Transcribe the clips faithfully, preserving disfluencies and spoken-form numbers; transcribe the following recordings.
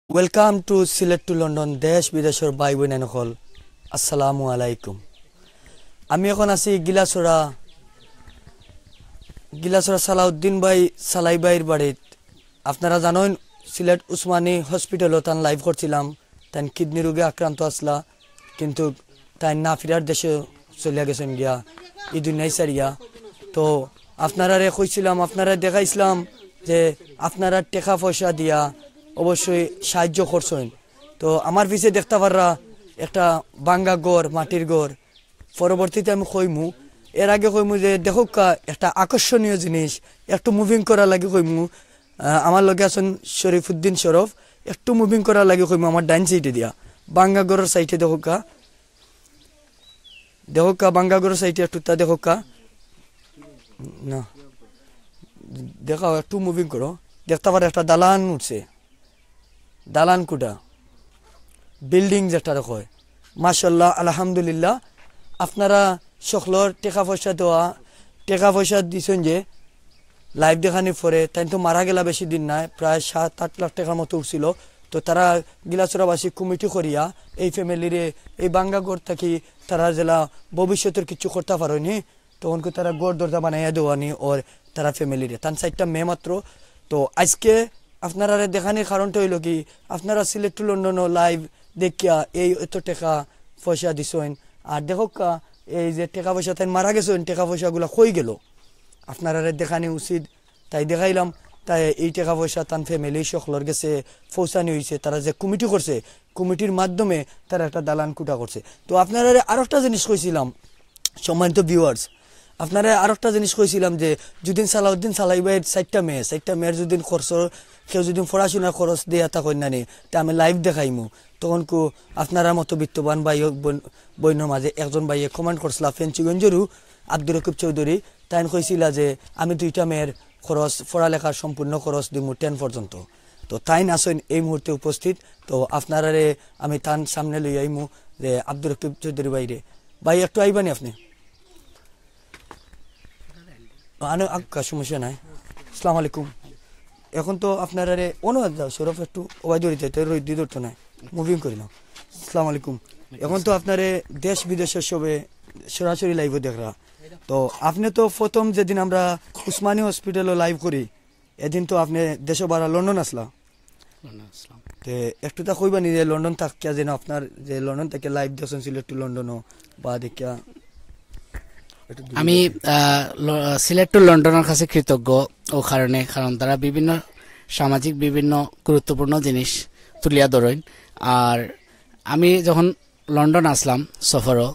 Welcome to Sylhet to London, দেশ বিদেশর ভাই বইন অকল, আসসালামু আলাইকুম। আমি এখন আছি গিলাছড়া, গিলাছড়া সালাউদ্দিন ভাই সালাই ভাইর বাড়িত। আপনারা জানইন, সিলেট উসমানী হসপিটালো তান লাইভ করছিলাম, তান কিডনি রোগে আক্রান্ত আছলা, কিন্তু তাই না ফিরার দেশে চলিয়া গেছইন গিয়া, এই দুনিয়াই ছাড়িয়া। তো আপনারারে কইছিলাম, আপনারারে দেখাইছিলাম যে আপনারা টেকা পয়সা দিয়া অবশ্যই সাহায্য করছইন। তো আমার পিছে দেখতা পাররা একটা ভাঙ্গা ঘর, মাটির ঘর। পরবর্তীতে আমি কইমু, এর আগে কইমু যে দেখউক্কা একটা আকর্ষণীয় জিনিস, একটু মুভিং করার লাগি কইমু। আহ, আমার লগে আছইন শরীফুদ্দিন শরফ, একটু মুভিং করার লাগি কইমু আমার ডাইন সাইডে দিয়া, ভাঙ্গা ঘরর সাইডে দেখউক্কা, দেখউক্কা ভাঙ্গা ঘরর সাইডে একটু তা দেখউক্কা না, দেখাও, একটু মুভিং করো, দেখতা পাররা একটা দালান উঠছে, দালান কুটা, বিল্ডিং যেটারে কয়। মাশাআল্লাহ, আলহামদুলিল্লাহ, আপনারা সকলর টেকা পয়সা দেওয়া, টেকা পয়সা দিছইন যে লাইভ দেখানির পরে, তাইন তো মারা গেলা বেশি দিন নায়, প্রায় সাত আট লাখ টেকার মতো উঠছিল। তো তারা গিলাছড়াবাসী কমিটি করিয়া এই ফ্যামিলিরে এই ভাঙ্গা ঘর থাকি তারা যেলা ভবিষ্যতর কিছু করতা পারইন, তখনকু তারা ঘর দরজা বানাইয়া দেওয়ানি অর তারা ফ্যামিলিরে। তান চাইরটা মেয়ে মাত্র। তো আজকে আপনারারে দেখানির কারণটা অইলো কি, আপনারা সিলেট টু লন্ডনও লাইভ দেখিয়া এই এত টেকা পয়সা দিছইন। আর দেখউক্কা, এই যে টেকা পয়সা তাইন মারা গেছইন, টেকা পয়সাগুলা কই গেল? আপনারারে দেখানি উচিত। তাই দেখাইলাম, তাই এই টেকা পয়সা তান ফ্যামিলি সকলর গেছে পৌঁছানি অইছে। তারা যে কমিটি করছে, কমিটির মাধ্যমে তারা একটা দালান কুটা করছে। তো আপনারারে আরো একটা জিনিস কইছিলাম, সম্মানিত ভিউয়ার্স, আপনারারে আরো একটা জিনিস কইছিলাম যে যুদিন সালাউদ্দিন সালাই ভাইর চাইরটা মেয়ে, চাইরটা মেয়ের যুদিন খরচ, কেউ যুদিন পড়াশোনার খরচ দিয়া থাকইন নানি, তে আমি লাইভ দেখাইমু। তখনকু আপনারার মতো বিত্তবান ভাই ও বইন-, বইনর মাঝে একজন ভাইয়ে কমেন্ট করছিলা ফেঞ্চুগঞ্জরু আব্দুর রকিব চৌধুরী, তাইন কইছিলা যে আমি দুইটা মেয়ের খরচ, পড়ালেখার সম্পূর্ণ খরচ দিমু টেন পর্যন্ত। তো তাইন আছইন এই মুহূর্তে উপস্থিত। তো আপনারারে আমি তান সামনে লই আইমু যে আব্দুর রকিব চৌধুরী ভাইরে। ভাই, একটু আইবানি আপনি? আনো, আক্কা, সমস্যা নাই। আসসালামু আলাইকুম। এখন তো আপনারারে অনুরোধ দাও, শরফ একটু ওবাই ধরি যাইতে, রইদ দি ধরতো নাই, মুভিং করি নাও। আসসালামু আলাইকুম। এখন তো আপনারে দেশ বিদেশর সবে সরাসরি লাইভও দেখরা। তো আপনি তো প্রথম যেদিন আমরা উসমানী হসপিটালো লাইভ করি, এদিন তো আপনি দেশো বারা লন্ডন আছলা। লন্ডন আছলাম। তে একটু তা কইবানি যে লন্ডন থাকিয়া যেন আপনার যে লন্ডন থাকিয়া লাইভ দেখছইন সিলেট টু লন্ডনও বা দেখিয়া একটু দূরে আমি, গেছি। আহ, ল-, সিলেট টু লন্ডনর কাছে কৃতজ্ঞ ও কারণে, কারণ তারা বিভিন্ন সামাজিক বিভিন্ন গুরুত্বপূর্ণ জিনিস তুলিয়া ধরইন। আর আমি যখন লন্ডন আছলাম সফরও,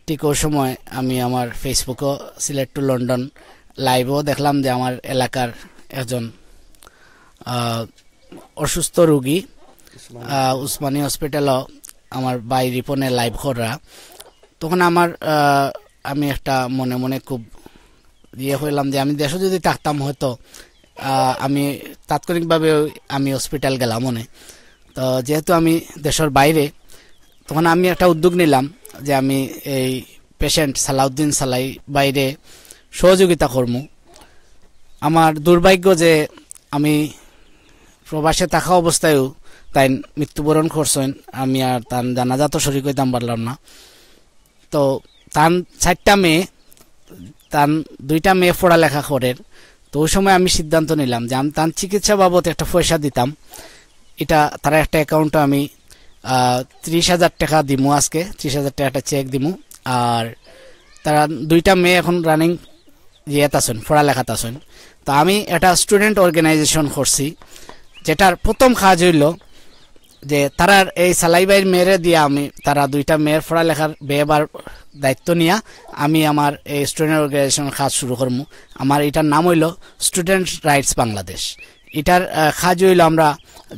ঠিক ওই সময় আমি আমার ফেসবুকও সিলেট টু লন্ডন লাইভও দেখলাম যে আমার এলাকার একজন, আহ, অসুস্থ রোগী, আহ, উসমানী হসপিটালও আমার ভাই রিপনে লাইভ কররা। তখন আমার, আহ, আমি একটা মনে মনে খুব ইয়ে হইলাম যে আমি দেশো যদি থাকতাম হয়তো, আহ, আমি তাৎক্ষণিকভাবে আমি হসপিটাল গেলাম মনে। তো যেহেতু আমি দেশর বাইরে, তখন আমি একটা উদ্যোগ নিলাম যে আমি এই পেশেন্ট সালাউদ্দিন সালাই ভাইরে সহযোগিতা করমু। আমার দুর্ভাগ্য যে আমি প্রবাসে থাকা অবস্থায়ও তাইন মৃত্যুবরণ করছইন, আমি আর তান জানাজাত শরিক হইতাম পারলাম না। তো তান চাইরটা মেয়ে, তান দুইটা মেয়ে পড়ালেখা করের। তো ওই সময় আমি সিদ্ধান্ত নিলাম যে আমি তান চিকিৎসা বাবদ একটা পয়সা দিতাম। এটা তারা একটা অ্যাকাউন্টে আমি, আহ, ত্রিশ হাজার টেকা দিমু আজকে, ত্রিশ হাজার টেকা একটা চেক দিমু। আর তারা দুইটা মেয়ে এখন রানিং ইয়েত আছইন, পড়ালেখাত আছইন। তো আমি একটা স্টুডেন্ট অর্গানাইজেশন করছি, যেটার প্রথম কাজ হইল যে তারার এই সালাই ভাইর মেয়েরে দিয়া আমি তারা দুইটা মেয়ের পড়ালেখার ব্যয়ভার দায়িত্ব নিয়া আমি আমার এই স্টুডেন্ট অর্গানাইজেশনের কাজ শুরু করমু। আমার এটার নাম হইল স্টুডেন্ট রাইটস বাংলাদেশ। এটার, আহ, কাজ হইল আমরা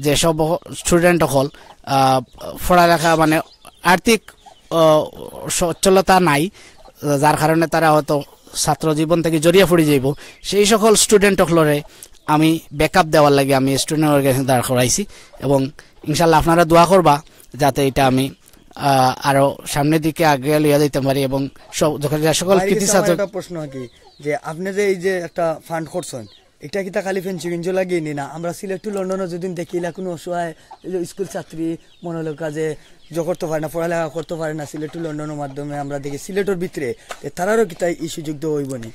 যেসব স্টুডেন্ট অকল, আহ, পড়ালেখা মানে আর্থিক, আহ, সচ্ছলতা নাই, যার কারণে তারা হয়তো ছাত্র জীবন থাকি জরিয়া পড়ি যাইব, সেই সকল স্টুডেন্ট অকলরে আমি ব্যাকআপ দেওয়ার লাগি আমি স্টুডেন্ট অর্গানাইজেশন দাঁড় করাইছি। এবং ইনশাল্লাহ আপনারা দোয়া করবা যাতে এটা আমি, আহ, আরো সামনের দিকে আগে লইয়া যাইতে পারি। এবং সব, যখন যে সকল ভাইর কাছে কৃতি আমার ছাত্র একটা প্রশ্ন আর কি, যে আপনি যে এই যে একটা ফান্ড করছেন, এটা কিতা খালি ফেঞ্চুগঞ্জ লাগি নি না, আমরা সিলেট টু লন্ডনও যদি দেখি, ইলা কোনো অসহায় এই যে স্কুল ছাত্রী মনে হলো কাজে জো করতে পারে না, পড়ালেখা করতে পারে না, সিলেট টু লন্ডনের মাধ্যমে আমরা দেখি সিলেটের ভিতরে, তে তারারও কিতা এই সুযোগ দেওয়া হইব নি?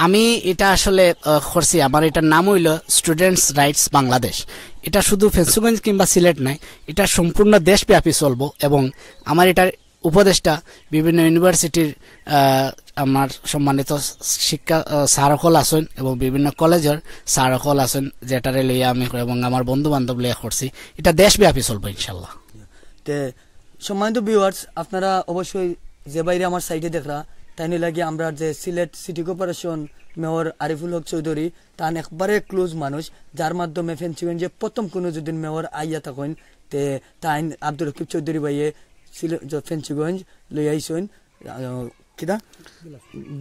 আমি এটা আসলে আহ, করছি, আমার এটার নাম হইল স্টুডেন্টস রাইটস বাংলাদেশ। এটা শুধু ফেঞ্চুগঞ্জ কিংবা সিলেট নাই, এটা সম্পূর্ণ দেশব্যাপী চলবো। এবং আমার এটার উপদেষ্টা বিভিন্ন ইউনিভার্সিটির আহ, আমার সম্মানিত শিক্ষা আহ, স্যার সকল আছেন এবং বিভিন্ন কলেজের স্যার সকল আছেন, যেটারে লইয়া আমি করি এবং আমার বন্ধু বান্ধব লইয়া করছি। এটা দেশব্যাপী চলবো ইনশাল্লাহ। তে সম্মানিত ভিউয়ার্স, আপনারা অবশ্যই যে বাইরে আমার সাইডে দেখরা, তাই নিয়ে লাগে আমরা যে Sylhet city corporation mayor Ariful Haque Chowdhury, তান একবারে ক্লোজ মানুষ, যার মাধ্যমে ফেঞ্চুগঞ্জে প্রথম কোনো যদি মেয়র আইয়া থাকেন, তে তাইন আব্দুর রকিব চৌধুরী ভাইয়ে সিলেট, যে ফেঞ্চুগঞ্জ লই আইসইন, আহ, কিতা?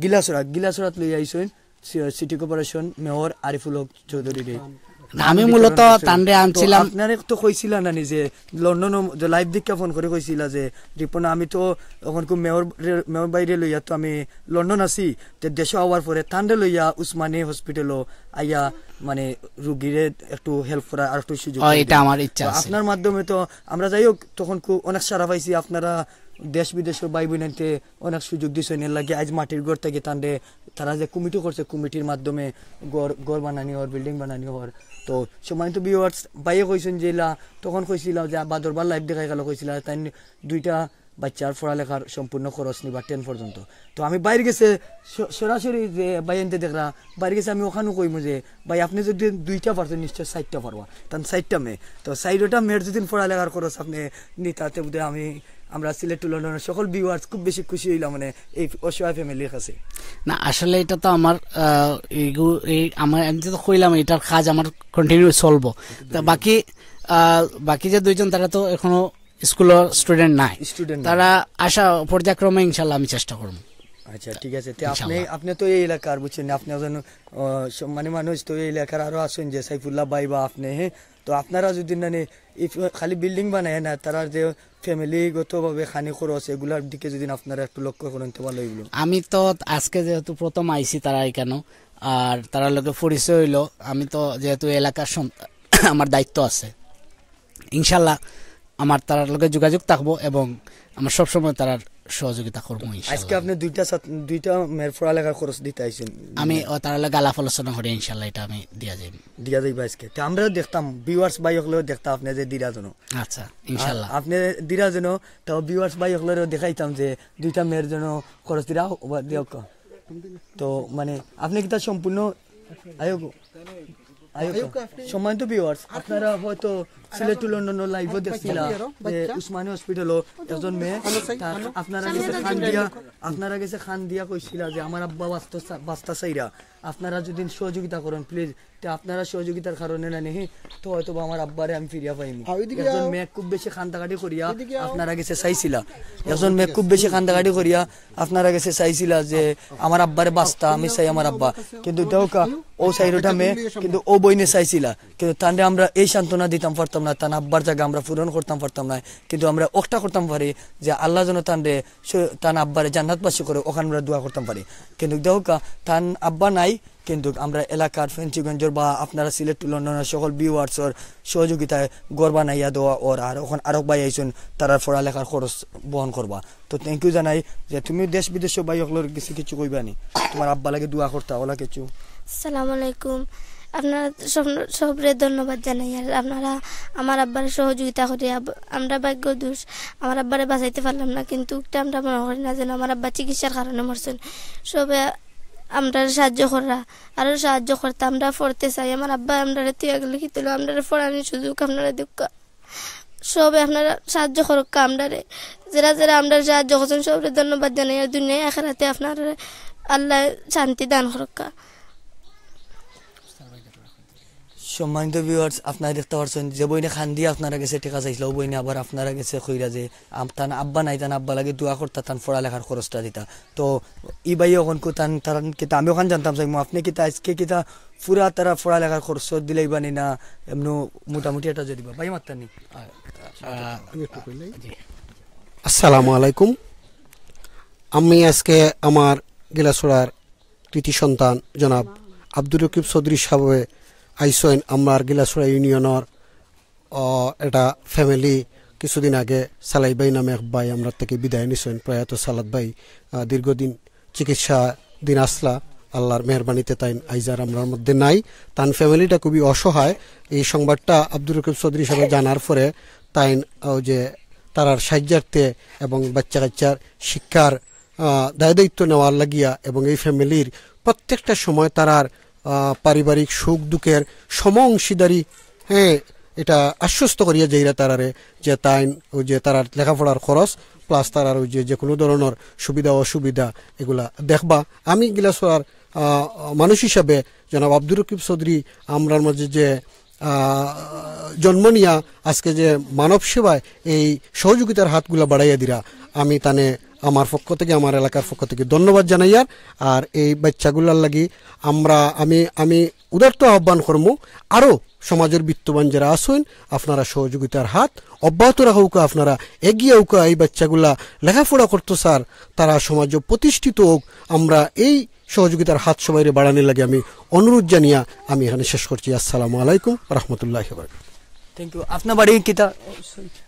গিলাসরাত, গিলাসরাত লই আইসইন সি-, city corporation mayor Ariful Haque চৌধুরীরে। না, আমি মূলত তানরে আনছিলাম। আপনারে তো কইছিলা না নিজে, লন্ডন যে লাইভ দিকে ফোন করে কইছিলা যে, "রিপন, আমি তো এখন খুব মেয়র রে-, মেয়র বাইরে লইয়া তো আমি লন্ডন আছি, তে দেশে আওয়ার পরে তানরে লইয়া উসমানী হসপিটালও আইয়া মানে রুগীরে একটু হেল্প করা আর একটু সুযোগ ও, করে এটা দিন।" আমার ইচ্ছা তো আছে। আপনার মাধ্যমে তো আমরা যাই হোক তখন খুব অনেক সারা পাইছি, আপনারা দেশ বিদেশের ভাই বোনাইন্তে অনেক সুযোগ দিছইন, এর লাগি আইজ মাটির ঘর থাকি তানরে, তারা যে কমিটি করছে, কমিটির মাধ্যমে ঘর, ঘর বানানি হর, বিল্ডিং বানানি হর। তো সম্মানিত ভিউয়ার্স, ভাইয়ে কইছইন যে ইলা, তখন কইছিলা যে বাদরবার লাইভ দেখাই গেল, কইছিলা তাই দুইটা বাচ্চার পড়ালেখার সম্পূর্ণ খরচ নিবা টেন পর্যন্ত। তো আমি বাইরে গেছে স-, সরাসরি যে ভাইয়াইন্তে দেখরা, বাইরে গেছে আমি ওখানেও কইমু যে, "ভাই, আপনি যদি দুইটা পারছেন, নিশ্চয় চাইরটা পারবা।" তান চাইরটা মেয়ে। তো চাইরটা মেয়ের যদি পড়ালেখার খরচ আপনি নিতা, তে বোধহয় আমি, আমরা সিলেট টু লন্ডনের সকল ভিউয়ার্স খুব বেশি খুশি হইলাম, মানে, এই অসহায় ফ্যামিলির কাছে। না, আসলে এটা তো আমার, আহ, এইগু-, এই আমার, আমি তো কইলাম, এটার কাজ আমার কন্টিনিউ চলবো। তা বাকি, আহ, বাকি যে দুইজন, তারা তো এখনো স্কুলের স্টুডেন্ট নাই। স্টুডেন্ট নাই। তারা আশা পর্যায়ক্রমে ইনশাল্লাহ আমি চেষ্টা করবো। আচ্ছা, ঠিক আছে। তে আপনি, ইনশাল্লাহ। আপনি তো এই এলাকার, বুঝছেন, আপনি একজন, আহ, সম্মানী মানুষ, তো এই এলাকার আরো আছেন যে সাইফুল্লাহ ভাই বা আপনি, হ্যাঁ? তো আপনারা যদি মানে এই ফ-, খালি বিল্ডিং বানায় না, তারা যে ফ্যামিলিগতভাবে খানি খরচ, এগুলার দিকে যদি আপনারা একটু লক্ষ্য করেন, তো ভালো হইলো। আমি তো আজকে যেহেতু প্রথম আইছি তারা এখানে, আর তারার লগে পরিচয় হইলো, আমি তো যেহেতু এলাকার সম-, আমার দায়িত্ব আছে, ইনশাল্লাহ আমার তারার লগে যোগাযোগ থাকবো এবং আমরা সবসময় তারার সহযোগিতা করবো ইনশাল্লাহ। আজকে আপনি দুইটা ছাত-, দুইটা মেয়ের পড়ালেখার খরচ দিতে আইছেন। আমি ও তারার লগে আলাপ আলোচনা করে ইনশাল্লাহ এটা আমি দিয়া যাইব। দিয়া যাইবা আজকে। তে আমরাও দেখতাম, ভিউয়ার্স ভাই হকলেও দেখতাম আপনি যে দিরা জনো। আচ্ছা, ইনশাল্লাহ। আর আপনি দিরা জনো, তাও ভিউয়ার্স ভাই হকলেরও দেখাইতাম যে দুইটা মেয়ের জন্য খরচ দিরা, ওবা দিয়ক। তো মানে আপনি কিতা সম্পূর্ণ আয়োগ, আয়োগ। সম্মানিত ভিউয়ার্স, আপনারা হয়তো সিলেট টু লন্ডন লাইভও দেখছিলা যে উসমানী হসপিটালও একজন মেয়ে, তার আপনারা গেছে খান দিয়া, আপনারা গেছে খান দিয়া কইছিলা যে আমার আব্বা বাস্তা, বাস্তা চাইরা, আপনারা যদি সহযোগিতা করেন প্লিজ, তে আপনারা সহযোগিতার কারণে না নেহি, তো হয়তো বা আমার আব্বারে আমি ফিরিয়া পাইমু। হ্যাঁ, ওইদিকে একজন আও। মেয়ে খুব বেশি কান্দাকাটি করিয়া ওইদিকে আও। আপনারা গেছে চাইছিলা, একজন মেয়ে খুব বেশি কান্দাকাটি করিয়া আপনারা গেছে চাইছিলা যে আমার আব্বারে বাস্তা, আমি চাই আমার আব্বা। কিন্তু দেউকা, ও সাইডটা মেয়ে, কিন্তু ও বইনে চাইছিলা। কিন্তু তানরে আমরা এই সান্ত্বনা দিতাম পারতাম না, তান আব্বার জায়গা আমরা পূরণ করতাম পারতাম না। কিন্তু আমরা একটা করতাম পারি যে আল্লাহ যেন তানরে স-, তান আব্বারে জান্নাতবাসী করে, ওখানে আমরা দোয়া করতাম পারি। কিন্তু দেউকা, তান আব্বা নাই, কিন্তু আমরা এলাকার ফেঞ্চুগঞ্জর বা আপনারা সিলেট টু লন্ডনের সকল ভিউয়ার্সর সহযোগিতায় ঘর বানাইয়া দেওয়া ওর, আর ওখান আরক ভাই আইছইন, তারার পড়ালেখার খরচ বহন করবা। তো থ্যাংক ইউ জানাই যে তুমি দেশ বিদেশে ভাই হকলর গেছে কিছু কইবা নি, তোমার আব্বা লাগে দোয়া করতা ওলা কিছু। আসসালামু আলাইকুম। আপনারা সব, সবরে ধন্যবাদ জানাই। আর আপনারা আমার আব্বারে সহযোগিতা করি, আব-, আমরা ভাগ্য দোষ, আমার আব্বারে বাঁচাইতে পারলাম না, কিন্তু একটা আমরা মনে করি না যেন আমার আব্বা চিকিৎসার কারণে মরছেন। সবে আমরারে সাহায্য কররা, আরো সাহায্য করতা, আমরা পড়তে চাই। আমার আব্বা আমরারে থুইয়া গেলে কি তুলো, আমরারে পড়ানির সুযোগ আপনারা দেউক্কা। সবে আপনারা সাহায্য করুক্কা আমরারে, যারা যারা আমরারে সাহায্য করছেন সবরে ধন্যবাদ জানাই। আর দুনিয়ায় আখেরাতে আপনারা আল্লাহ শান্তি দান করুক্কা। সম্মানিত ভিউয়ার্স, আপনারা দেখতে পারছেন যে বইনে খান দিয়া আপনারা গেছে টেকা চাইছিল, ও বইনে আবার আপনারা গেছে কইরা যে আম-, তান আব্বা নাই, তান আব্বা লাগে দোয়া করতা, তান পড়ালেখার খরচটা দিতা। তো ই ভাই এখন কো তান, তারান কিতা, আমি ওখান জানতাম চাইমু, আপনি কিতা আজকে কিতা পুরা তারা পড়ালেখার খরচ দিলাইবা নি না এমনি মোটামুটি এটা যদি দিবা? ভাই মাত্তা নি। আহ, জি। আসসালামু আলাইকুম। আমি আজকে আমার গিলাসুরার কৃতি সন্তান জনাব আব্দুর রকিব চৌধুরী সাহেব আইছইন আমরার গিলাসুরা ইউনিয়নর, আহ, এটা ফ্যামিলি। কিছুদিন আগে সালাই ভাই নামে এক ভাই আমরার থাকি বিদায় নিছইন প্রয়াত সালাত ভাই। আহ, দীর্ঘদিন চিকিৎসাধীন আছলা, আল্লাহর মেহেরবানিতে তাইন আইজ আর আমরার মধ্যে নাই। তান ফ্যামিলিটা খুবই অসহায়। এই সংবাদটা আব্দুর রকিব চৌধুরী সাহেব জানার পরে তাইন, আহ, ওই যে তারার সাহায্যার্থে এবং বাচ্চা কাচ্চার শিক্ষার, আহ, দায় দায়িত্ব নেওয়ার লাগিয়া এবং এই ফ্যামিলির প্রত্যেকটা সময় তারার, আহ, পারিবারিক সুখ দুঃখের সম অংশীদারি, হ্যাঁ, এটা আশ্বস্ত করিয়া যাইরা তারারে যে তাইন ওই যে তারার লেখাপড়ার খরচ প্লাস তারার ওই যে, যে কোনো ধরনের সুবিধা অসুবিধা এগুলা দেখবা। আমি গিলাসুরার, আহ, মানুষ হিসাবে জনাব আব্দুর রকিব চৌধুরী আমরার মাঝে যে, আহ, জন্ম নিয়া আজকে যে মানব সেবায় এই সহযোগিতার হাতগুলা বাড়াইয়া দিরা, আমি তানে আমার পক্ষ থেকে, আমার এলাকার পক্ষ থেকে ধন্যবাদ জানাইয়ার। আর এই বাচ্চাগুলার লাগি আমরা, আমি, আমি উদারত আহ্বান করমু, আরো সমাজের বিত্তবান যারা আছইন, আপনারা সহযোগিতার হাত অব্যাহত রাখউক্কা, আপনারা এগিয়ে আউক্কা। এই বাচ্চাগুলা লেখাপড়া করতো স্যার, তারা সমাজে প্রতিষ্ঠিত অউক। আমরা এই সহযোগিতার হাত সবাইরে বাড়ানির লাগি আমি অনুরোধ জানিয়া আমি এখানে শেষ করছি। আসসালামু আলাইকুম রহমতুল্লাহ। Thank you. আপনার বাড়ি কিতা?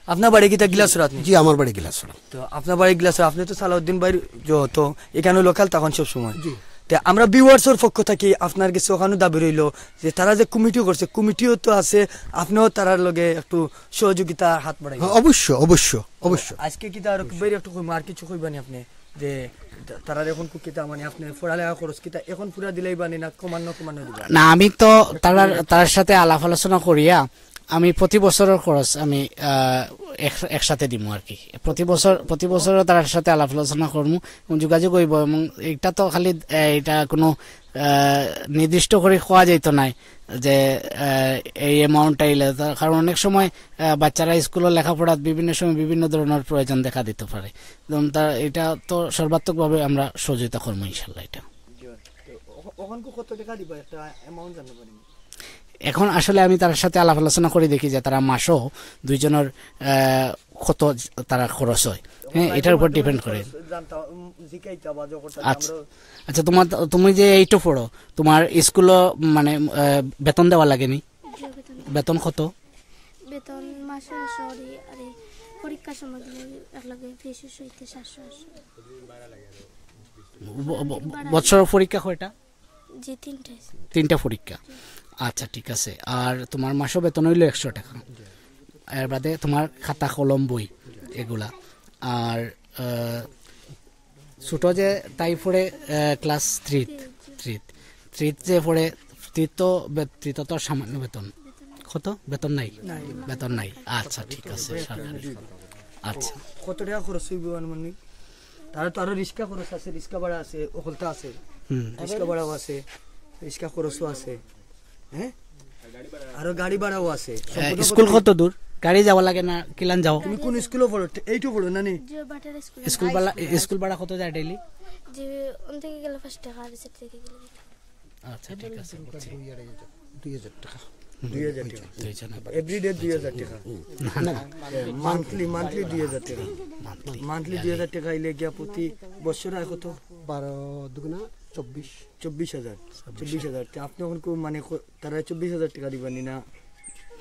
আপনার বাড়ি কিতা গিলাসুরাত নি? জি, আমার বাড়ি গিলাসুরা। তো আপনার বাড়ি গিলাসুরা, আপনি তো সালাউদ্দিন ভাইর যত এখানে লোকাল তখন সব সময়। জি। তে আমরা ভিউয়ার্সর পক্ষ থাকি আপনার কাছে ওখানে দাবি রইল যে তারা যে কমিটিও করছে, কমিটিও তো আছে, আপনিও তারার লগে একটু সহযোগিতা হাত বাড়াই। হ্যাঁ, অবশ্য, অবশ্য, অবশ্য। আজকে কিতা আর ভাই একটু কইমু, আর কিছু কইবানি আপনি যে তা-, তারার এখন কিতা মানে আপনি পড়ালেখা খরচ কিতা এখন পুরা দিলাইবানি না কমানো কমানো দিবা? না, আমি তো তারার, তারার সাথে আলাপ আলোচনা করিয়া আমি প্রতি বছরের খরচ আমি, আহ, এক-, একসাথে দিমু আর কি। প্রতি বছর, প্রতি বছরও তার সাথে আলাপ আলোচনা করমু এবং যোগাযোগ হইব। এবং এটা তো খালি, আহ, এটা কোনো, আহ, নির্দিষ্ট করে কওয়া যাইতো নাই যে, আহ, এই অ্যামাউন্টটা ইলে, তার কারণ অনেক সময়, আহ, বাচ্চারা স্কুলে লেখাপড়াত বিভিন্ন সময় বিভিন্ন ধরনের প্রয়োজন দেখা দিতে পারে। যেমন তা এটা তো সর্বাত্মকভাবে আমরা সহযোগিতা করবো ইনশাল্লাহ এটা। জি, তো ওখ-, ওখানকে কত টাকা দিবা একটা অ্যামাউন্ট জানতে পারি? এখন আসলে আমি তার সাথে আলাপ আলোচনা করে দেখি যে তারা মাসও দুইজনের, আহ, কত তারা খরচ হয়। হ্যাঁ, এটার উপর ডিপেন্ড করে। জানতাম, উম, জিকাইতা বা যখন আচ্ছা। আমরা আচ্ছা, তোমার, তুমি যে এইটো পড়ো, তোমার স্কুলো মানে, আহ, বেতন দেওয়া লাগেনি? জি, বেতন। বেতন কত? বেতন মাসে আটশো করি, আর এই পরীক্ষার সময় দিলে এক লাগে দুইশো হইতে সাতশো, আটশো। ব-, ব-, বছর পরীক্ষা কয়টা? জি, তিনটা। তিনটা পরীক্ষা। আচ্ছা, ঠিক আছে। আর তোমার মাসও বেতন হইলো একশো টাকা। এর বাদে তোমার খাতা, কলম, বই এগুলা। আর, আহ, ছোট যে তাই পড়ে, আহ, ক্লাস থ্রিত, থ্রিত, থ্রিত যে পড়ে, থ্রিত তো বে-, থ্রিত তো সামান্য বেতন। কত? বেতন নাই? নাই। বেতন নাই। আচ্ছা, ঠিক আছে, সরকারি। আচ্ছা। কত টাকা খরচ হইব আনুমানিক? তারা তো আরো রিক্সা খরচ আছে, রিক্সা ভাড়া আছে, ওখানটা আছে। হুম। রিক্সা ভাড়াও আছে, রিক্সা খরচও আছে। হ্যাঁ? আরো গাড়ি ভাড়াও আছে। এ, সম্পূর্ণ স্কুল কত কত দূর? গাড়ি যাওয়া লাগে না, কিলান যাও? তুমি কোন স্কুলে পড়ো? এইটও পড়ো না নি? Jio butter school. স্কুল ভাড়া, স্কুল ভাড়া কত যায় ডেইলি? জি, ওন থেকে গেলে পাঁচ টাকা, আর সেটা থেকে গেলে। আচ্ছা, ঠিক আছে, বুঝছি। দুই হাজার টাকা। দুই হাজার টাকা। দুইজনে। এভরিডে দুই হাজার টাকা। না, না। মান্থলি, মান্থলি দুই হাজার টাকা। মান্থলি। মান্থলি দুই হাজার টাকা হইলে গিয়া প্রতি বছর আয় কত? বারো দুগুণা চব্বিশ। চব্বিশ হাজার। চব্বিশ হাজার। তে আপনি এখন কো-, মানে কো-, তারা চব্বিশ হাজার টাকা দিবেন না?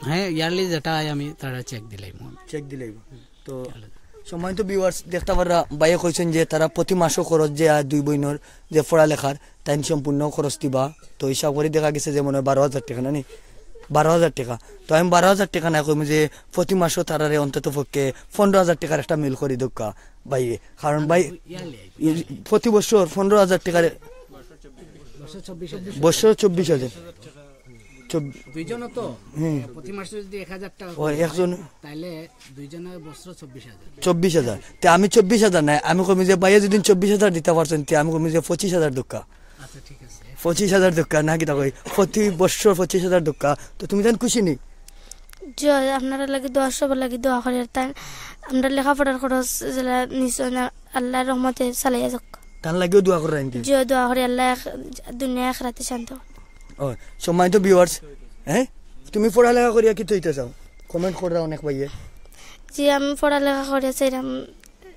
হ্যাঁ, ইয়ারলি যেটা হয় আমি তারা চেক দিলাই। চেক দিলাই। তো সম্মানিত ভিউয়ার্স, দেখতে পাররা ভাইয়ে কইছেন যে তারা প্রতি মাসও খরচ যে আয় দুই বইনর যে পড়ালেখার, তাইন সম্পূর্ণ খরচ দিবা। তো হিসাব করি দেখা গেছে যে মনে হয় বারো হাজার টাকা, না নি? বারো হাজার টাকা। তো আমি বারো হাজার টাকা না কইমু যে প্রতি মাসও তারারে অন্তত পক্ষে পনেরো হাজার টাকার একটা মিল করি দেউক্কা ভাইয়ে। কারণ ভাই, ইয়ারলি। এই প্রতি বছর পনেরো হাজার টাকার বছর চব্বিশ হাজার। বছর চব্বিশ হাজার। চব-, দুইজনও তো? হুম। প্রতি মাসে যদি এক হাজার টাকা ও, করে, একজন। তাহলে দুইজনের বছর চব্বিশ হাজার। চব্বিশ হাজার। তে আমি চব্বিশ হাজার নাই, আমি কমি যে ভাইয়ে যদি চব্বিশ হাজার দিতে পারছেন, তে আমি কমি যে পঁচিশ হাজার দেউক্কা। আচ্ছা, ঠিক আছে। পঁচিশ হাজার দেউক্কা, না কিতা কই? প্রতি বছর পঁচিশ হাজার দেউক্কা। তো তুমি জান খুশি নি? জি, আপনারা লাগি দোয়া, সবার লাগি দোয়া করি। আর তাই আমরা লেখাপড়ার খরচ যেলা নিছইন, আল্লাহর রহমতে চালাইয়া যাউক। তার লাগিও দোয়া কররা নি? জি, দোয়া করি, আল্লাহ এক-, দুনিয়া আখিরাতে শান্তি। ও, সম্মানিত ভিউয়ার্স, হ্যাঁ, তুমি পড়ালেখা করিয়া কিতা অইতে চাও? কমেন্ট কররা অনেক ভাইয়ে। জি, আমি পড়ালেখা করিয়া চাইরাম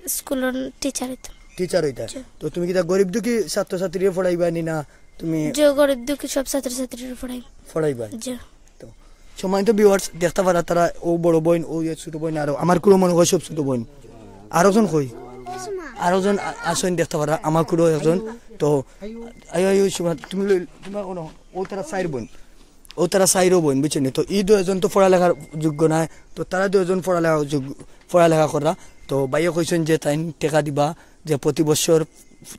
স্কুলর টিচার অইতাম। টিচার অইতা? জি। তো তুমি কিতা গরিব দুঃখী ছাত্রছাত্রীরে পড়াইবা নি না তুমি যে গরিব দুঃখী সব ছাত্রছাত্রীরা পড়াই। পড়াইবা? জি। তো সম্মানিত ভিউয়ার্স, দেখতা পারা তারা ও বড় বইন, ও ইয়ে ছোট বইন, আরো আমার কুড়ো মনে হয় সব ছোট বইন। আরো জন কই? আরো জন আ-, আসইন দেখতা পারা, আমার কুড়ো একজন। তো আয়ো, আয়ো, সুমা, তুমি লই-, তোমার কোনো, ও তারা চাইর বইন। ও তারা চাইরও বইন, বুঝছো নি? তো ই দুইজন তো পড়ালেখার যোগ্য নায়, তো তারা দুইজন পড়ালেখা যোগ্য, পড়ালেখা করা। তো ভাইয়ে কইছইন যে তাইন টেকা দিবা, যে প্রতি বছর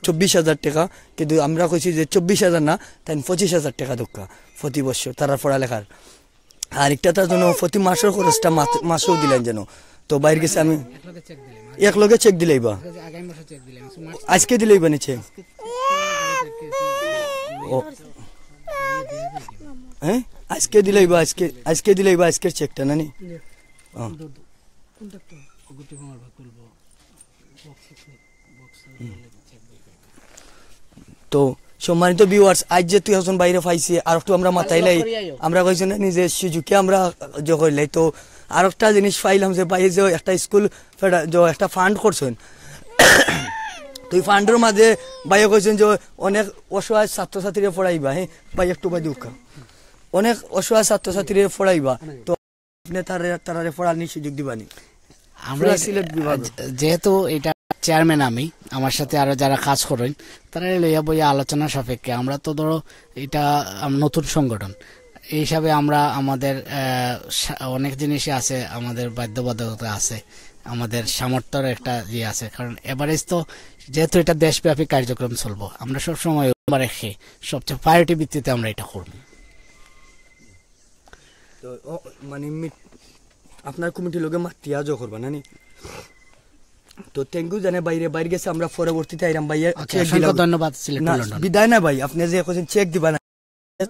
চব্বিশ হাজার টেকা, কিন্তু আমরা কইছি যে চব্বিশ হাজার না, তাইন পঁচিশ হাজার টেকা দরকার প্রতি বছর তারা পড়ালেখার। আর একটা তার জন্য প্রতি মাসের খরচটা মাস-, মাসেও দিলেন যেন। তো বাইরে গেছে আমি এক লগে চেক দিলাইবা। আজকে দিলাইবা নি চেক? ও। হ্যাঁ? আজকে দিলাইবা, আজকে, আজকে দিলাইবা, আজকের চেকটা না নি? জি। ও। কোনটা তো? অগতি কুমার ভাকুল বক্স। তো সম্মানিত ভিউয়ার্স, আজ যে তুই এখন বাইরে পাইছি, আর একটু আমরা মাতাইলাই, আমরা কইছি না নিজে সুযোগে আমরা যে কইলাই। তো আর একটা জিনিস পাইলাম যে ভাইয়ে যে একটা স্কুল ফেডা-, যে একটা ফান্ড করছেন, তো এই ফান্ডের মাঝে ভাইয়ে কইছেন যে অনেক অসহায় ছাত্রছাত্রীরা পড়াইবা, হ্যাঁ ভাই, একটু বাদে উকা, অনেক অসহায় ছাত্রছাত্রীরা পড়াইবা। তো আপনি তারে, তারারে পড়ানির সুযোগ দিবানি? আমরা পুরা সিলেট বিভাগ। যে-, যেহেতু এটা চেয়ারম্যান আমি, আমার সাথে আরো যারা কাজ করেন, তারা লইয়া বইয়া আলোচনা সাপেক্ষে আমরা তো ধরো এটা, আম, নতুন সংগঠন, এই হিসাবে আমরা আমাদের, আহ, সা-, অনেক জিনিসই আছে, আমাদের বাধ্যবাধকতা আছে, আমাদের সামর্থ্যর একটা ইয়ে আছে, কারণ এভারেজ তো যেহেতু এটা দেশব্যাপী কার্যক্রম চলবো, আমরা সবসময় রেখে সবচেয়ে প্রায়োরিটি ভিত্তিতে আমরা এটা করবো। তো, ও, মানে, মি-, আপনার কমিটির লগে মাতিয়া জো করবা, না নি? তো, thank you জানে বাইরে, বাইরে গেছে, আমরা পরবর্তীতে আইরাম ভাইয়া, OK, চেক অসংখ্য দিলাম। ধন্যবাদ, সিলেট না, টু লন্ডন। বিদায় না ভাই, আপনি যে কইছেন চেক দিবা না,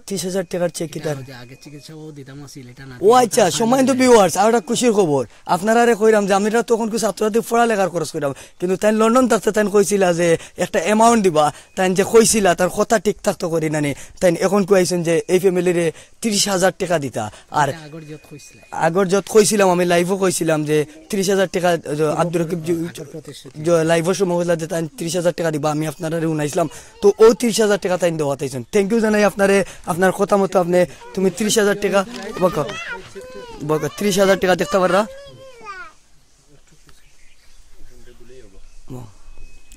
ত্রিশ হাজার টেকার চেক কিতা? ওই যে আগে চিকিৎসা ও দিতাম আছিল, এটা না ও দিলে আচ্ছা, এটা সম্মানিত ফাইনাল। ভিউয়ার্স, আর একটা খুশির খবর, আপনারারে কইরাম যে আমরা তখন কিছু ছাত্রছাত্রী পড়ালেখার খরচ কইরাম, কিন্তু তাই লন্ডন থাকতে তাই কইছিলা যে একটা অ্যামাউন্ট দিবা, তাই যে কইছিলা তার কথা ঠিক থাকতো করি না নি, তাই এখন কইছেন যে এই ফ্যামিলিরে ত্রিশ হাজার টেকা দিতা। আর এটা আগর যত কইছিলা। আগর যত কইছিলাম, আমি লাইভও কইছিলাম যে ত্রিশ হাজার টেকা, যে আব্দুর রকিব যে, আগর প্রতিশ্রুতি। যে লাইভও সময় কইছিলা যে তাই ত্রিশ হাজার টেকা দিবা, আমি আপনারারে হুনাইছিলাম। তো ও ত্রিশ হাজার টেকা তাই দেওয়া তাইছেন। Thank you জানাই আপনারে, আপনার কথা মতো আপনি, তুমি ত্রিশ হাজার টেকা, বকা, বকা, ত্রিশ হাজার টেকা দেখতে পাররা।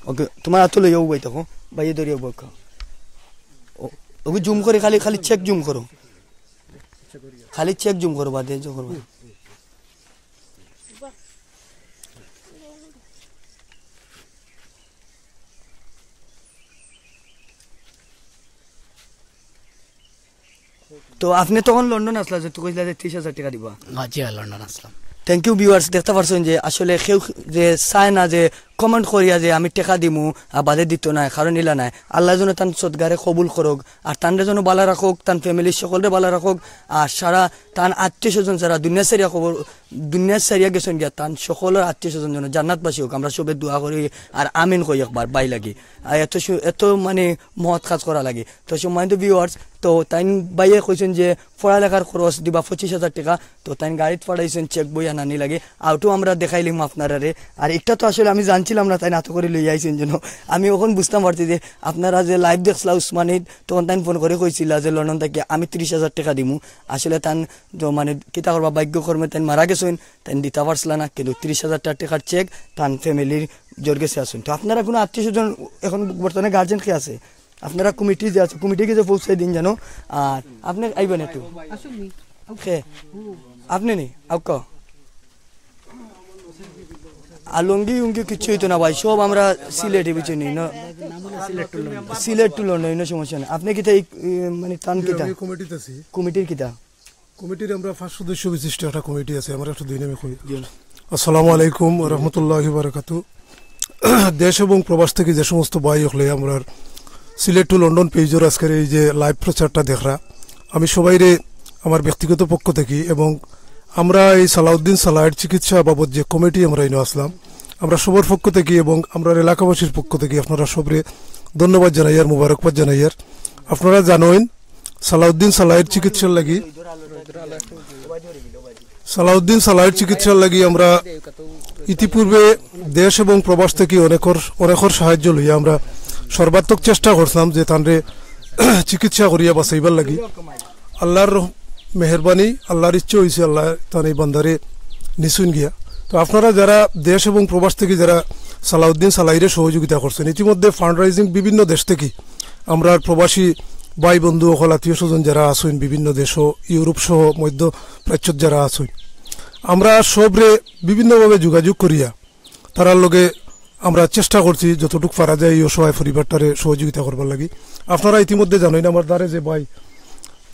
OK, তোমার হাতে লইয়া উবাই থাকো, বাইয়ে ধরিয়া বকা। ও, ওকে জুম করে খালি, খালি চেক জুম করো। খালি চেক জুম করো, বাদে জুম করো। তো আপনি তখন লন্ডন আসলা, যে তুই কইছিলা যে ত্রিশ হাজার টেকা দিবা। জি, লন্ডন আসলাম। Thank you viewers, দেখতে পারছেন যে আসলে কেউ যে চায় না যে কমেন্ট করিয়া যে আমি টেকা দিমু আর বাদে দিত নাই, কারণ ইলা নাই। আল্লাহ যেন তান সদগারে কবুল করুক, আর তানরে যেন বালা রাখুক, তান ফ্যামিলির সকলরে বালা রাখুক, আর সারা তান আত্মীয় স্বজন যারা দুনিয়া সারিয়া খবর, দুনিয়া সারিয়া গেছেন গিয়া, তান সকলের আত্মীয় স্বজন যেন জান্নাতবাসী হোক। আমরা সবে দোয়া করি আর আমিন কই একবার বাই লাগি। আর এত সু-, এত মানে মহৎ কাজ করা লাগে। তো সম্মানিত ভিউয়ার্স, তো তাইন বাইয়ে কইছেন যে পড়ালেখার খরচ দিবা পঁচিশ হাজার টেকা, তো তাইন গাড়িত পাঠাইছেন চেক বই আনানি লাগে, আউটও আমরা দেখাইলিম আপনারারে। আর একটা তো আসলে আমি জানছিলাম না তাইন আতো করে লইয়া আইছেন যেন, আমি এখন বুঝতাম পারছি যে আপনারা যে লাইভ দেখছিলা উসমানীত, তখন তাইন ফোন করে কইছিলা যে লন্ডন থাকি আমি ত্রিশ হাজার টেকা দিমু। আসলে তান তো মানে কিতা করবা, ভাগ্যক্রমে তাইন মারা গেছেন, তাইন দিতা পারছিলা না, কিন্তু ত্রিশ হাজার টেকার চেক তান ফ্যামিলির জোর গেছে আছেন। তো আপনারা কোনো আত্মীয় স্বজন এখন বর্তমানে গার্জিয়ান কে আছে? আপনারা কমিটি যে আছে, কমিটি গিয়ে পৌঁছাই দিন জানো। আর আপনি আইবেন একটু। কে? আপনি নি? আউক্কা। আর লুঙ্গি উঙ্গি কিচ্ছু হইতো না ভাই, সব আমরা সিলেটি বুঝছেন নি, না? সিলেট টু লন্ডন, কোনো সমস্যা নেই। আপনি কিতা এই, এ, মানে তান কিতা? আমি কমিটিতে আছি। কমিটির কিতা? কমিটির আমরা পাঁচ সদস্য বিশিষ্ট একটা কমিটি আছে, আমরা একটু দুই নামে কই। জি। আসসালামু আলাইকুম ওয়া রাহমাতুল্লাহি ওয়া বারাকাতু। দেশ এবং প্রবাস থেকে যে সমস্ত ভাই হকলে আমরা সিলেট টু লন্ডন পেজর আজকের এই যে লাইভ প্রচারটা দেখরা, আমি সবাইরে আমার ব্যক্তিগত পক্ষ থেকে এবং আমরা এই সালাউদ্দিন সালাইর চিকিৎসা বাবদ যে কমিটি আমরা এনে আসলাম, আমরা সবার পক্ষ থেকে এবং আমরা এলাকাবাসীর পক্ষ থেকে আপনারা সবরে ধন্যবাদ জানাই আর মুবারকবাদ জানাই। আর আপনারা জানেন সালাউদ্দিন সালাইর চিকিৎসার লাগি, সালাউদ্দিন সালাইর চিকিৎসার লাগি আমরা ইতিপূর্বে দেশ এবং প্রবাস থেকে অনেকর, অনেকর সাহায্য লইয়া আমরা সর্বাত্মক চেষ্টা করছিলাম যে তানরে চিকিৎসা করিয়া বাঁচাইবার লাগি। আল্লাহর রহ-, মেহেরবানি, আল্লাহর ইচ্ছা অইছে, আল্লাহ তান এই বান্দারে নিছইন গিয়া। তো আপনারা যারা দেশ এবং প্রবাস থাকি যারা সালাউদ্দিন সালাইরে সহযোগিতা করছইন, ইতিমধ্যে ফান্ডরাইজিং বিভিন্ন দেশ থাকি আমরার প্রবাসী ভাই বন্ধু অকল আত্মীয় স্বজন যারা আছইন বিভিন্ন দেশো, ইউরোপ সহ মধ্য প্রাচ্যত যারা আছইন, আমরা সবরে বিভিন্নভাবে যোগাযোগ করিয়া তারার লগে আমরা চেষ্টা করছি যতটুক পারা যায় এই অসহায় পরিবারটারে সহযোগিতা করবার লাগি। আপনারা ইতিমধ্যে জানইন আমার দ্বারে যে ভাই,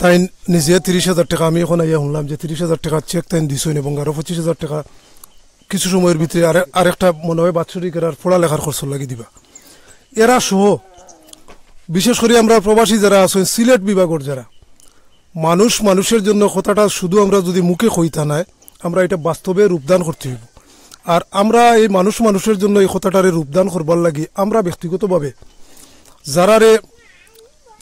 তাইন নিজে তিরিশ হাজার টাকা, আমি এখন আইয়া শুনলাম যে তিরিশ হাজার টাকার চেক তাইন দিছইন এবং আরো পঁচিশ হাজার টাকা কিছু সময়র ভিতরে আরে-, আরেকটা মনে হয় বাৎসরিক এরার পড়ালেখার খরচ লাগি দিবা। এরা সহ বিশেষ করি আমরা প্রবাসী যারা আছইন, সিলেট বিভাগর যারা, মানুষ মানুষের জন্য কথাটা শুধু আমরা যদি মুখে কই তা নায়, আমরা এটা বাস্তবে রূপদান করতে হইব। আর আমরা এই মানুষ মানুষের জন্য এই কথাটারে রূপদান করবার লাগি আমরা ব্যক্তিগতভাবে যারারে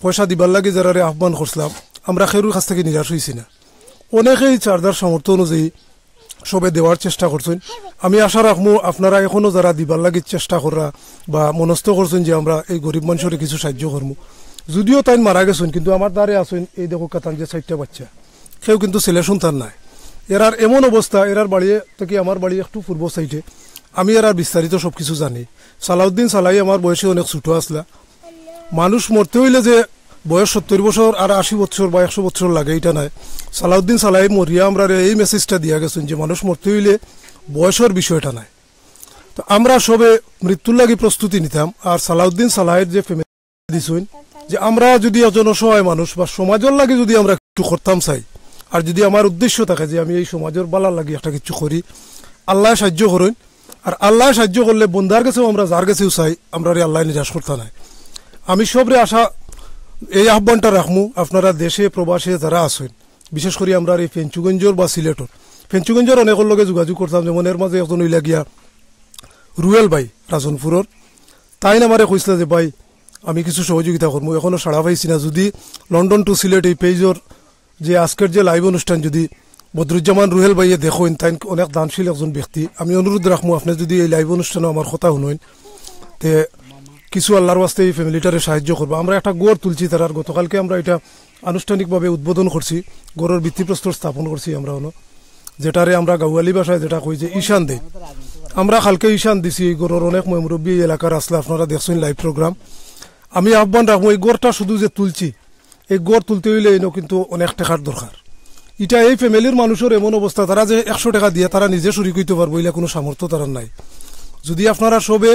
পয়সা দিবার লাগি যারারে আহ্বান করছিলাম, আমরা কেউর কাছ থাকি নিরাশ হইছি না। অনেকেই চার্জার সামর্থ্য অনুযায়ী সবে দেওয়ার চেষ্টা করছইন। আমি আশা রাখমু আপনারা এখনো যারা দিবার লাগি চেষ্টা কররা বা মনস্থ করছইন যে আমরা এই গরিব মানুষরে কিছু সাহায্য করমু, যদিও তাইন মারা গেছইন, কিন্তু আমার দ্বারে আছইন, এই দেখউক্কা তান যে চাইরটা বাচ্চা, কেউ কিন্তু ছেলে সন্তান নাই। এরার এমন অবস্থা, এরার বাড়ি থাকি আমার বাড়ি একটু পূর্ব সাইডে। আমি এরার বিস্তারিত সব কিছু জানি। সালাউদ্দিন সালাই আমার বয়সে অনেক ছোট আছলা। মানুষ মরতে হইলে যে বয়স সত্তর বছর আর আশি বছর বা একশো বছর লাগে, এটা নায়। সালাউদ্দিন সালাই মরিয়া আমরারে এই মেসেজটা দিয়া গেছইন যে মানুষ মরতে হইলে বয়সর বিষয়টা নায়। তো আমরা সবে মৃত্যুর লাগি প্রস্তুতি নিতাম। আর সালাউদ্দিন সালাইর যে ফ্যামিলি দিছইন যে আমরা যদি একজন অসহায় মানুষ বা সমাজর লাগি যদি আমরা কিছু করতাম চাই, আর যদি আমার উদ্দেশ্য থাকে যে আমি এই সমাজর ভালার লাগি একটা কিছু করি, আল্লায় সাহায্য করইন। আর আল্লায় সাহায্য করলে বন্দার গেছেও আমরা যার গেছেও চাই, আমরারে আল্লায় নিরাশ করতা নায়। আমি সবরে আশা, এই আহ্বানটা রাখমু, আপনারা দেশে প্রবাসে যারা আছইন, বিশেষ করি আমরার এই ফেঞ্চুগঞ্জর বা সিলেটর, ফেঞ্চুগঞ্জর অনেকর লগে যোগাযোগ করতাম, যেমন এর মাঝে একজন অইলা গিয়া রুয়েল ভাই রাজনপুরর, তাইন আমারে কইছলা যে ভাই আমি কিছু সহযোগিতা করমু, এখনো সাড়া পাইছি না। যদি লন্ডন টু সিলেট এই পেজর যে আজকের যে লাইভ অনুষ্ঠান যদি বদরুজ্জামান রুহেল ভাইয়ে দেখইন, তাইন অনেক দানশীল একজন ব্যক্তি, আমি অনুরোধ রাখমু আপনে যদি এই লাইভ অনুষ্ঠানো আমার কথা হুনইন, তে কিছু আল্লাহর ওয়াস্তে এই ফ্যামিলিটারে সাহায্য করবা। আমরা একটা ঘর তুলছি তারার, গতকালকে আমরা এটা আনুষ্ঠানিকভাবে উদ্বোধন করছি, ঘরর ভিত্তিপ্রস্তর স্থাপন করছি আমরা অনো, যেটারে আমরা গাওয়ালি ভাষায় যেটা কই যে ঈশান দেই। আমরা কালকে ঈশান দিছি এই ঘরর, অনেক ময়-মুরব্বি এই এলাকার আছলা, আপনারা দেখছইন লাইভ প্রোগ্রাম। আমি আহ্বান রাখমু এই ঘরটা শুধু যে তুলছি, এই ঘর তুলতে হইলে ইনো কিন্তু অনেক টেকার দরকার। ইটা এই ফ্যামিলির মানুষর এমন অবস্থা, তারা যে একশো টেকা দিয়া তারা নিজে শরিক অইতে পারবো, ইলা কুনু সামর্থ্য তারার নাই। যদি আপনারা সবে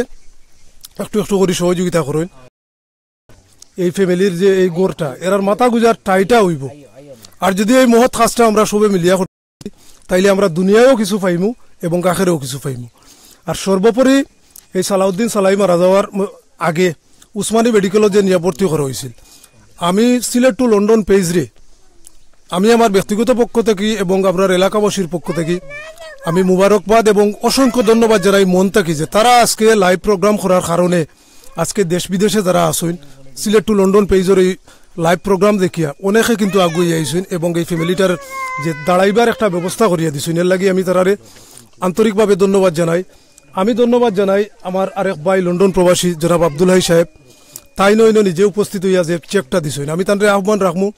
একটু একটু করি সহযোগিতা করইন, এই ফ্যামিলির যে এই ঘরটা, এরার মাথা গুজার ঠাইটা অইবো। আর যদি এই মহৎ কাজটা আমরা সবে মিলিয়া করি, তাইলে আমরা দুনিয়ায়ও কিছু পাইমু এবং আখেরাতেও কিছু পাইমু। আর সর্বোপরি এই সালাউদ্দিন সালাই মারা যাওয়ার ম-, আগে উসমানী মেডিকেলো যে নিয়া ভর্তি করা অইছিল, আমি সিলেট টু লন্ডন পেজরে আমি আমার ব্যক্তিগত পক্ষ থাকি এবং আমরার এলাকাবাসীর পক্ষ থাকি আমি মুবারকবাদ এবং অসংখ্য ধন্যবাদ জানাই মন থাকি যে তারা আজকে লাইভ প্রোগ্রাম করার কারণে আজকে দেশ বিদেশে যারা আছইন, সিলেট টু লন্ডন পেজর এই লাইভ প্রোগ্রাম দেখিয়া অনেকে কিন্তু আগুয়াই আইছইন এবং এই ফ্যামিলিটার যে দাঁড়াইবার একটা ব্যবস্থা করিয়া দিছইন, এর লাগি আমি তারারে আন্তরিকভাবে ধন্যবাদ জানাই। আমি ধন্যবাদ জানাই আমার আরেক ভাই লন্ডন প্রবাসী জনাব আব্দুল হাই সাহেব, তাইন অইন নিজে উপস্থিত অইয়া যে চেকটা দিছইন, আমি তানরে আহ্বান রাখমু।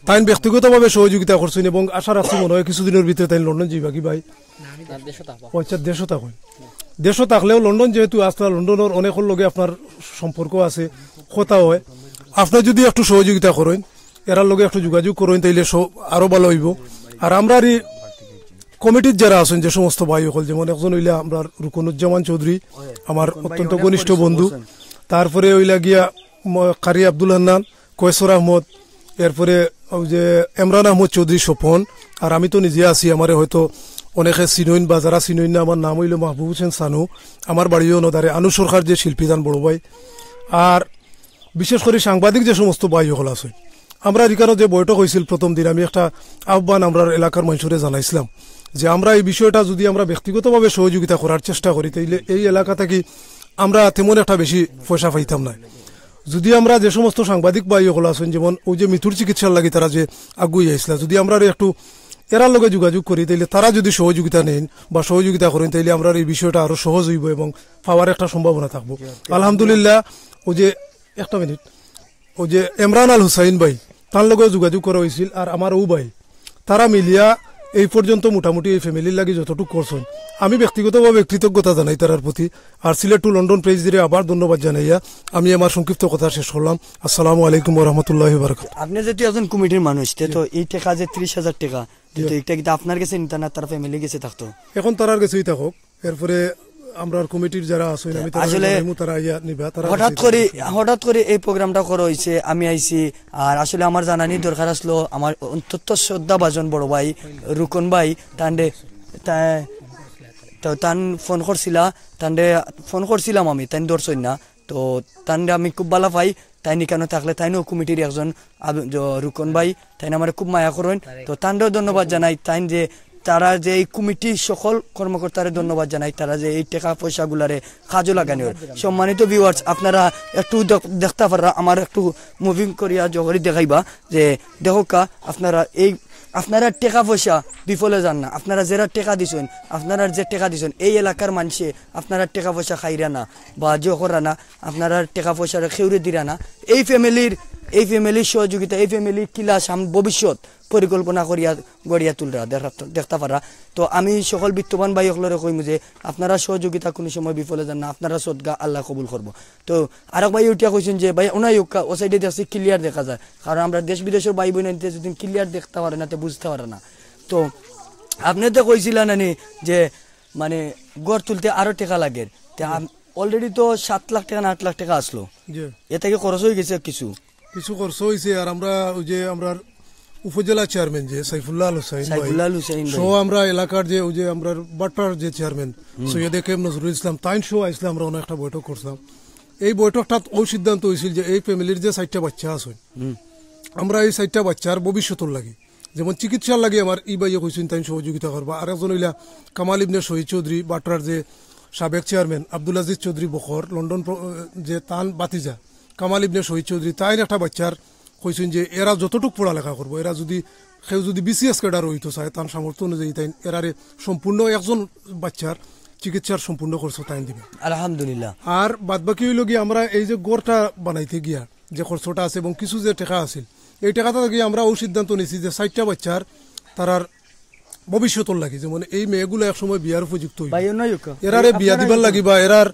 তাইন ব্যক্তিগতভাবে সহযোগিতা করছইন এবং আশা রাখছি মনে হয় কিছুদিনের ভিতরে তাইন লন্ডন যাইবা কি ভাই? ও আচ্ছা, দেশো থাকইন। দেশো থাকলেও লন্ডন যেহেতু আছলা, লন্ডনর অনেকর লগে আপনার সম্পর্ক আছে, কথা হয়। আপনে যদি একটু সহযোগিতা করইন, এরার লগে একটু যোগাযোগ করইন, তাইলে স-, আরো ভালা অইবো। আর আমরার এই কমিটির যারা আছইন, যে সমস্ত ভাই অকল, যেমন একজন অইলা আমরার রুকনুজ্জামান চৌধুরী, আমার অত্যন্ত ঘনিষ্ঠ বন্ধু, তারপরে অইলা গিয়া ম-, কারি আব্দুল হান্নান, কয়সর আহমদ, এরপরে ওই যে এমরান আহমদ চৌধুরী স্বপন, আর আমি তো নিজে আছি, আমারে হয়তো অনেকে চিনইন বা যারা চিনইন না, আমার নাম অইলো মাহবুব হোসেন সানু, আমার বাড়িও নদারে, আনু সরকার যে শিল্পী তান বড় ভাই, আর বিশেষ করি সাংবাদিক যে সমস্ত ভাই অকল আছইন, আমরার ইখানো যে বৈঠক অইছিল প্রথম দিন, আমি একটা আহ্বান আমরার এলাকার মানষরে জানাইছিলাম যে আমরা এই বিষয়টা যদি আমরা ব্যক্তিগতভাবে সহযোগিতা করার চেষ্টা করি, তাইলে এই এলাকা থাকি আমরা তেমন একটা বেশি পয়সা পাইতাম না। যদি আমরা যে সমস্ত সাংবাদিক ভাই অকল আছইন, যেমন ওই যে মিতুর চিকিৎসার লাগি তারা যে আগুয়াই আইছলা, যদি আমরা একটু এরার লগে যোগাযোগ করি, তাইলে তারা যদি সহযোগিতা নেইন বা সহযোগিতা করইন, তাইলে আমরার এই বিষয়টা আরো সহজ অইবো এবং পাওয়ার একটা সম্ভাবনা থাকবো। আলহামদুলিল্লাহ, ওই যে একটা মিনিট, ওই যে ইমরান আল হুসাইন ভাই, তার লগেও যোগাযোগ করা অইছিল, আর আমার অউ ভাই, তারা মিলিয়া এই পর্যন্ত মোটামুটি এই ফ্যামিলির লাগি যতটুক করছইন, আমি ব্যক্তিগতভাবে কৃতজ্ঞতা জানাই তারার প্রতি। আর সিলেট টু লন্ডন পেজরে আবার ধন্যবাদ জানাইয়া আমি আমার সংক্ষিপ্ত কথা শেষ করলাম। আসসালামু আলাইকুম ওয়া রাহমাতুল্লাহি ওয়া বারাকাতুহু। আপনি যেহেতু একজন কমিটির মানুষ, তে তো এই টেকা যে ত্রিশ হাজার টেকা, তে তো এটা কিন্তু আপনার গেছে নিতা না, তার ফ্যামিলি গেছে থাকতো? এখন তারার গেছেই থাকুক, এরপরে আমরার কমিটির যারা আছইন, আমি তারা আসলে জানাইমু, তারা আইয়া নিবা, তারা হঠাৎ করি, হঠাৎ করি এই প্রোগ্রামটা করা অইছে, আমি আইছি। আর আসলে আমার জানানি দরকার আসলো আমার অত্যন্ত শ্রদ্ধাভাজন বড় ভাই রুকন ভাই, তানরে, তা-, তো তান ফোন করছিলা, তানরে ফোন করছিলাম আমি, তাইন ধরছইন না। তো তানরে আমি খুব ভালা পাই, তাইন ইকানো থাকলে তাইনও কমিটির একজন আব-, জ-, রুকন ভাই, তাইন আমারে খুব মায়া করইন। তো তানরেও ধন্যবাদ জানাই, তাইন যে তারা যে এই কমিটির সকল কর্মকর্তারে ধন্যবাদ জানাই, তারা যে এই টেকা পয়সাগুলারে কাজো লাগানি অর। সম্মানিত ভিউয়ার্স, আপনারা একটু দেখ-, দেখতা পাররা, আমার একটু মুভিং করিয়া জহরি দেখাইবা যে দেখউক্কা, আপনারা এই, আপনারা টেকা পয়সা বিফলে যার না। আপনারা যেরা টেকা দিছইন, আপনারা যে টেকা দিছইন, এই এলাকার মানষে আপনারা টেকা পয়সা খাইরা না বা জো করা না, আপনারা টেকা পয়সা কেউরে দিরা না। এই ফ্যামিলির, এই ফ্যামিলির সহযোগিতা, এই ফ্যামিলির কিলা সাম-, ভবিষ্যৎ পরিকল্পনা করিয়া গড়িয়া তুলরা, দেখা-, দেখতা পাররা। তো আমি সকল বিত্তবান ভাই অকলরে কইমু যে আপনারা সহযোগিতা কুনু সময় বিফলে যার না, আপনারা সদকা আল্লায় কবুল করবো। তো আরক ভাই উঠিয়া কইছইন যে, "ভাই, ওনাই উক্কা, ও সাইডে দেখছি ক্লিয়ার দেখা যায়।" কারণ আমরা দেশ বিদেশর ভাই বইন আনতে যদি ক্লিয়ার দেখতা পারে না, তে বুঝতা পারে না। তো আপনে তো কইছিলা নানি যে, মানে, ঘর তুলতে আরো টেকা লাগের। তে আম-, already তো সাত লাখ টেকা না আট লাখ টেকা আসলো। জি। এ থাকি খরচ অইগেছে কিছু। কিছু খরচ অইছে, আর আমরা ওই যে আমরার উপজেলা চেয়ারম্যান যে সাইফুল্লাহ আল হুসাইন ভাই, সাইফুল্লাহ আল হুসাইন ভাই। সহ আমরা এলাকার যে ওই যে আমরার বাট্রার যে চেয়ারম্যান সৈয়দ এ কে এম নজরুল ইসলাম, তাইন সহ আইসলাম, আমরা অনেক একটা বৈঠক করছিলাম। এই বৈঠকটাত অউ সিদ্ধান্ত অইছিল যে এই ফ্যামিলির যে চাইরটা বাচ্চা আছে, আমরা এই চাইরটা বাচ্চার ভবিষ্যতর লাগি, যেমন চিকিৎসার লাগি আমার ই ভাইয়ে কইছইন তাইন সহযোগিতা করবা। আর একজন অইলা কামাল ইবনে শহীদ চৌধুরী, বাট্রার যে সাবেক চেয়ারম্যান আব্দুল আজিজ চৌধুরী বখর, লন্ডন প্র-, যে তান বাতিজা কামাল ইবনে শহীদ চৌধুরী, তাইন একটা বাচ্চার কইছইন যে এরা যতটুক পড়ালেখা করবো, এরা যদি কেউ যদি বিসিএস ক্যাডার অইতো চায়, তান সামর্থ্য অনুযায়ী তাইন এরারে সম্পূর্ণ একজন বাচ্চার চিকিৎসার সম্পূর্ণ খরচ তাইন দিবা। আলহামদুলিল্লাহ। আর বাদ বাকি অইলো গিয়া আমরা এই যে ঘরটা বানাইতে গিয়া যে খরচটা আছে এবং কিছু যে টেকা আছিল, এই টেকাটা থাকি আমরা অউ সিদ্ধান্ত নিছি যে চাইরটা বাচ্চার তারার ভবিষ্যতর লাগি, যেমন এই মেয়েগুলা এক সময় বিয়ার উপযুক্ত অইবো। ভাই, অন্য অউক্কা। এরারে বিয়া দিবার লাগি বা এরার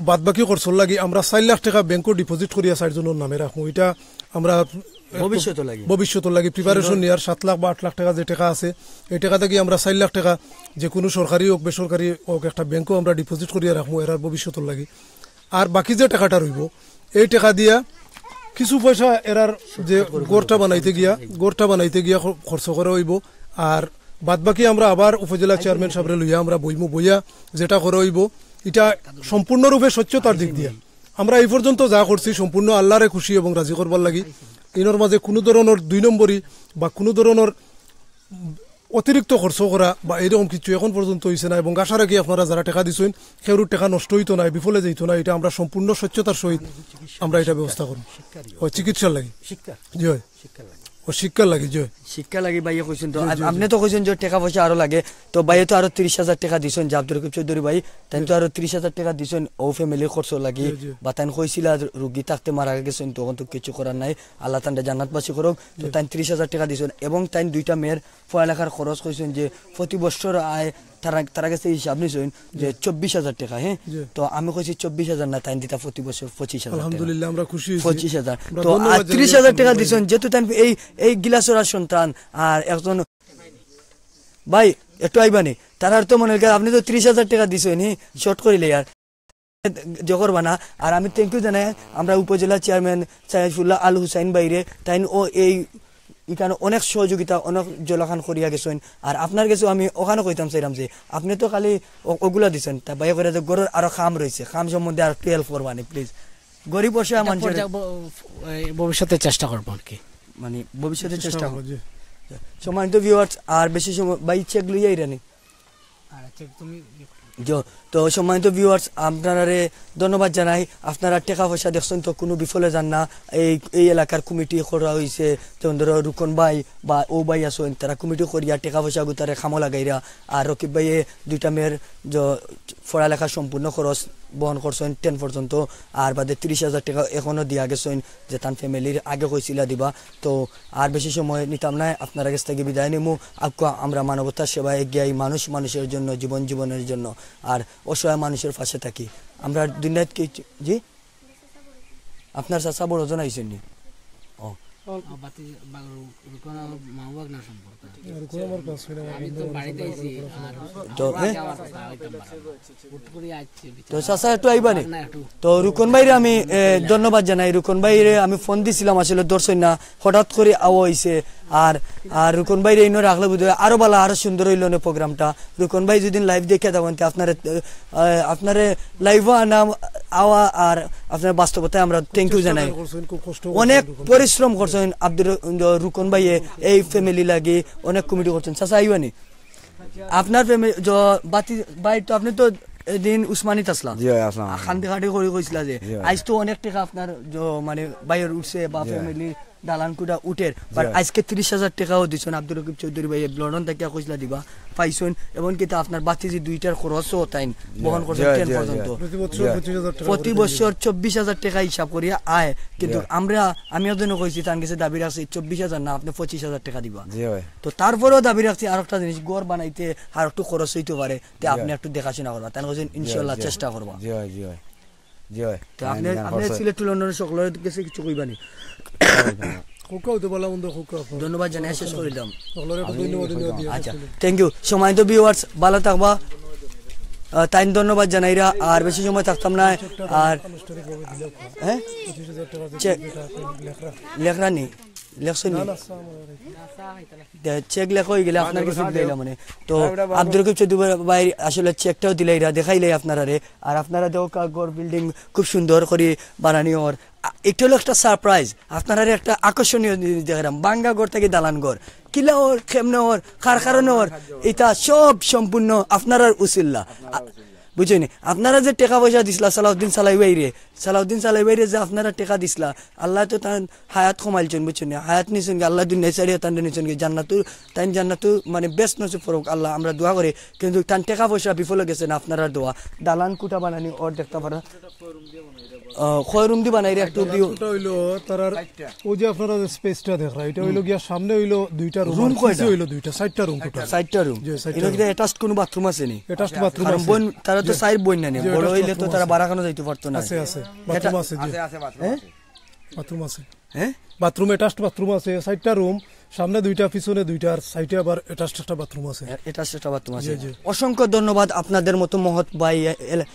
বাদ বাকি খরচর লাগি আমরা চাইর লাখ টেকা ব্যাংকো ডিপোজিট করিয়া চাইরজনর নামে রাখমু। ইটা আমরা ভবিষ্যতর লাগি। ভবিষ্যতর লাগি প্রিপারেশন নিয়ার সাত লাখ বা আট লাখ টেকা যে টেকা আছে, এই টেকা থাকি আমরা চাইর লাখ টেকা যে কুনু সরকারি অউক, বেসরকারি অউক, একটা ব্যাংকো আমরা ডিপোজিট করিয়া রাখমু এরার ভবিষ্যতর লাগি। আর বাকি যে টেকাটা রইবো, এই টেকা দিয়া কিছু পয়সা এরার যে ঘরটা বানাইতে গিয়া, ঘরটা বানাইতে গিয়া খ-, খরচ করা অইবো। আর বাদ বাকি আমরা আবার উপজেলা চেয়ারম্যান সাবরে লইয়া আমরা বইমু, বইয়া যেটা করা অইবো, ইটা সম্পূর্ণরূপে স্বচ্ছতার দিক দিয়া। আমরা এই পর্যন্ত যা করছি সম্পূর্ণ আল্লারে খুশি এবং রাজি করবার লাগি। ইনোর মাঝে কুনু ধরনর দুই নম্বরি বা কুনু ধরনর অতিরিক্ত খরচ করা বা এইরকম কিছু এখন পর্যন্ত অইছে না, এবং আশা রাখি আপনারা যারা টেকা দিছইন, কেউর টেকা নষ্ট অইতো না, বিফলে যাইতো না, ইটা আমরা সম্পূর্ণ স্বচ্ছতার সহিত আমরা ইটা ব্যবস্থা করমু। ও চিকিৎসার লাগি। শিক্ষা। জি অয়। শিক্ষার লাগি। ও শিক্ষার লাগি, জি অয়। শিক্ষার লাগি ভাইয়ে কইছইন তো, জি, জি, আপনে তো কইছইন যে টেকা পয়সা আরো লাগে, তো ভাইয়ে তো আরো ত্রিশ হাজার টেকা দিছইন যে আব্দুর রকিব চৌধুরী ভাই, তাইন তো আরো ত্রিশ হাজার টেকা দিছইন অউ ফ্যামিলির খরচ লাগি, জি, জি। বা তাইন কইছিলা রুগী থাকতে মারা গেছইন, তখন তো কিছু করার নাই, আল্লাহ তানরে জান্নাতবাসী করউক। তো তাইন ত্রিশ হাজার টেকা দিছইন এবং তাইন দুইটা মেয়ের পড়ালেখার খরচ কইছইন যে প্রতি বছর আয় তারা, তারা গেছে হিসাব নিছইন যে জি। চব্বিশ হাজার টেকা, হ্যাঁ? জি। তো আমি কইছি চব্বিশ হাজার না, তাইন দিতা প্রতি বছর পঁচিশ হাজার টেকা। আলহামদুলিল্লাহ, আমরা খুশি অইছি। পঁচিশ হাজার। আমরা তো ধন্যবাদ আর জানাই ত্রিশ হাজার টেকা আলহামদুলিল্লাহ। দিছইন, যেহেতু তাইন এই, এই গিলাসরা সন্তান, আর একজন ভাই একটু আইবানি, তারার তো মনে অয় আপনে তো ত্রিশ হাজার টেকা দিছইন, হ্যাঁ? শর্ট করিলে আর। জো করবা না। আর আমি thank you জানাই আমরা উপজেলা চেয়ারম্যান সাইফুল্লাহ আল হুসাইন ভাইরে, তাইন ও এই ইখানো অনেক সহযোগিতা, অনেক জলখান করিয়া গেছইন। আর আপনার গেছেও আমি অখানো কইতাম চাইরাম যে আপনে তো খালি অ-, অগুলা দিছইন, তা ভাইয়ে কইরা যে ঘরর আরো কাম রইছে, কাম সম্বন্ধে আর একটু help করবানি please। গরিব অসহায় এটা মানুষের পর্যা-, ব-, এই ভবিষ্যতে চেষ্টা করবো আর কি। মানে ভবিষ্যতে চেষ্টা চেষ্টা করবো, করবো। জি। সম্মানিত viewers, আর বেশি সময় ভাই চেক লইয়া আইরানি। আর আচ্ছা, তুমি ইয়ে করো। জি, তো সম্মানিত viewers, আপনারারে ধন্যবাদ জানাই। আপনারা টেকা পয়সা দেখছইন তো কুনু বিফলে যার না। এই, এই এলাকার কমিটি করা অইছে, যেমন ধরো রুকন ভাই বা অউ ভাই আছইন, তারা কমিটি করিয়া টেকা পয়সা গুতারে কামো লাগাইরা। আর রকিব ভাইয়ে দুইটা মেয়ের জ-, পড়ালেখার সম্পূর্ণ খরচ বহন করছইন টেন পর্যন্ত, আর বাদে তিরিশ হাজার টেকা এখনো দিয়া গেছইন, যে তান ফ্যামিলির আগে কইছিলা দিবা। তো আর বেশি সময় নিতাম না, আপনারা গেছ থাকি বিদায় নিমু। আউক্কা আমরা মানবতার সেবায় এগিয়ে আই, মানুষ মানুষের জন্য, জীবন জীবনের জন্য, আর অসহায় মানুষের পাশে থাকি। আমরা দিন রাত কি, জি? আপনার চাচা বড়জন আইছেন নি? ও। আমার বাতি-, বা-, রু-, রুকন আমার মামা ভাগনার সম্পর্ক। রুকন আমার ক্লাসমেট, আমার আমি তো বন্ধু, আমার বাড়িতে সম্পর্ক আইছি, রুকন আর আমার তো, হ্যাঁ? আগে আমার কথা হইতাম পারে না। হুট করে আইছে তো বেচারা। চাচা একটু আইবা নি? না, একটু। তো রুকন ভাইরে আমি, এ, ধন্যবাদ জানাই। রুকন ভাইরে আমি ফোন দিছিলাম, আসলে ধরছইন না, হঠাৎ করে আওয়া হইছে। আর, আর রুকন ভাইরে ইনো রাখলে বোধহয় আরো ভালা, আরো সুন্দর হইল না প্রোগ্রামটা। রুকন ভাই যদি লাইভ দেখে থাকেন, তে আপনারে, আহ, আপনারে লাইভও আনা, আওয়া আর আপনার বাস্তবতায় আমরা থ্যাংক ইউ চেষ্টা জানাই। করছেন, খুব কষ্ট করছেন অনেক রুকন ভাই। পরিশ্রম করছেন আব্দুর র-, রুকন ভাইয়ে এই ফ্যামিলি লাগি, অনেক কমিটি করছেন। চাচা আইবানি? আপনার ফ্যামিলি, জ-, বাতি, ভাই তো আপনি তো এদিন উসমানিত আসলা। জি ভাই, আসলাম। খান্দি খাটি করে কইছিলা যে, জি ভাই। আইজ তো অনেক টাকা আপনার জ-, মানে ভাইয়ের উঠছে বা জি ভাই। ফ্যামিলি দালান কুটা উঠের, জি but ভাই। আজকে তিরিশ হাজার টাকাও দিছইন আব্দুর রকিব চৌধুরী ভাই, লন্ডন থেকে কইছিলা দিবা, পাইছইন, এবং কি তা আপনার বাতিজি দুইটার খরচও তাইন জি বহন ভাই, করছেন জি ভাই, টেন জি ভাই, পর্যন্ত। জি ভাই। প্রতি বছর জি ভাই। পঁচিশ হাজার টাকা প্রতি করে বছর দেন। চব্বিশ হাজার টাকা হিসাব করিয়া আয়, কিন্তু জি ভাই। আমরা, আমিও যেন কইছি, তার কাছে দাবি রাখছি চব্বিশ হাজার না, আপনি পঁচিশ হাজার টাকা দিবা। জি ভাই। তো তারপরেও দাবি রাখছি আর একটা জিনিস, ঘর বানাইতে আর একটু খরচ হইতে পারে, তে জি আপনি ভাই। একটু দেখাশোনা করবা। তাই কইছেন, জি ভাই, "ইনশাল্লাহ জি ভাই। চেষ্টা করবা।" জি ভাই, জি ভাই। জি ভাই। তো আপনি, আমি আপনি খরচ সিলেট টু লন্ডনের সকলের কাছে কিছু কইবানি? খুব তো ভালা মন্দ খুব আপনার। ধন্যবাদ জানাই, শেষ করে দিলাম। সকলের একটা আমি ধন্যবাদ, ধন্যবাদ দিয়ে আচ্ছা, আসলে। Thank you। সম্মানিত ভিউয়ার্স, ভালা থাকবা। আহ, তাইন ধন্যবাদ জানাইরা, আর বেশি সময় থাকতাম না। আর আনুষ্ঠানিকভাবে দিলাম। হ্যাঁ? পঁচিশ হাজার টাকা যে চে-, চেক এটা আপনি লেখরা। লেখরা নি? লেখছেন না, নি? না, আসসালামু আলাইকুম। দে, চেক লেখা হয়ে গেলে আপনার কাছে দিলাম মানে। তো আব্দুর রকিব চৌধুরী ভাই আসলে চেকটাও দিলাইরা, দেখাইলাই আপনারারে। আর আপনারা দেখো কা-, ঘর বিল্ডিং খুব সুন্দর করে বানানি ওর। আ, এটা হলো একটা সারপ্রাইজ, আপনারারে একটা আকর্ষণীয় জিনিস দেখাইলাম। বাঙ্গা ঘর থেকে দালান ঘর, কিলা ওর, কেমনে ওর, কার কারণে ওর, এটা সব সম্পূর্ণ আপনারার উসিল্লা। আ, বুঝছইন নি? আপনারা যে টাকা পয়সা দিছলা সালাউদ্দিন সালাই ভাইরে, সালাউদ্দিন সালাই ভাইরে যে আপনারা টাকা দিছলা, আল্লাহ তো তান হায়াত কমাইলছইন, বুঝছইন নি? হায়াত নিছইন গি, আল্লাহ দুনিয়া ছাড়িয়া তান নিছইন গি, জান্নাতু, তাইন জান্নাতু, মানে, বেস্ট নসিব করুক আল্লাহ, আমরা দোয়া করি। কিন্তু তান টাকা পয়সা বিফলে গেছে না, আপনারার দোয়া। দালান কুটা বানানি ওর দেখতা পারা। আহ, কয় রুম দি বানাইরা একটু ভিউ। ওটা হইলো তারার, ওই যে আপনারা যে স্পেসটা দেখরা, এটা হইলো গিয়া সামনে হইলো দুইটা রুম, রুম আর কয়টা? পিছে হইলো দুইটা, চারটা রুম টোটাল। চারটা রুম। জি, চারটা এটা কি রুম। অ্যাটাচড কোনো বাথরুম আছে নি? অ্যাটাচড বাথরুম কারণ আছে। বোন, তারা তো জি। চাইর বোন না নি, জি, বড় অ্যাটাচড হইলে তো বাথরুম তারা আছে। বারা খানো যাইতে পারতো না। আছে, আছে। বাথরুম এটা আছে, জি। আছে, আছে, বাথরুম হ্যাঁ? আছে। হ্যাঁ? বাথরুম, অ্যাটাচড বাথরুম আছে, চারটা রুম, সামনে দুইটা, পিছনে দুইটা, আর সাইডে আবার অ্যাটাচড একটা বাথরুম আছে। অ্যা-, অ্যাটাচড একটা বাথরুম আছে। জি, জি। অসংখ্য ধন্যবাদ আপনাদের মতো মহৎ ভাই, এ-, এলা-,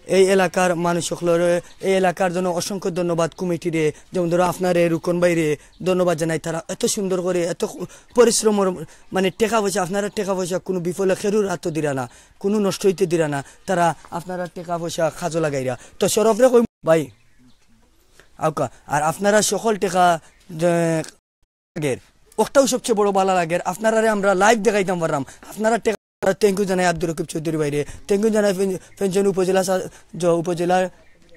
এই এলাকার মানুষ সকলরে, এই এলাকার জন্য অসংখ্য ধন্যবাদ কমিটিরে, যেমন ধরো আপনারে, রুকন ভাইরে ধন্যবাদ জানাই। তারা এত সুন্দর করে, এত খ-, পরিশ্রমর, মানে, টাকা পয়সা, আপনারা টাকা পয়সা কোনো বিফলে খেরুর হাতও দিরা না, কোনো নষ্ট হইতে দিরা না, তারা আপনারা টাকা পয়সা কাজও লাগাইরা। তো শরফরে কই ভাই, আউক্কা, আর আপনারা সকল টাকা যে লাগের, ওটাও সবচেয়ে বড় ভালা লাগের। আপনারারে আমরা লাইভ দেখাইতাম পারলাম। আপনারা টেকা, থ্যাংক ইউ জানাই আব্দুর রকিব চৌধুরী ভাইরে, থ্যাংক ইউ জানাই ফেন-, ফেঞ্চুয়ানি উপজেলা সা-, জ-, উপজেলার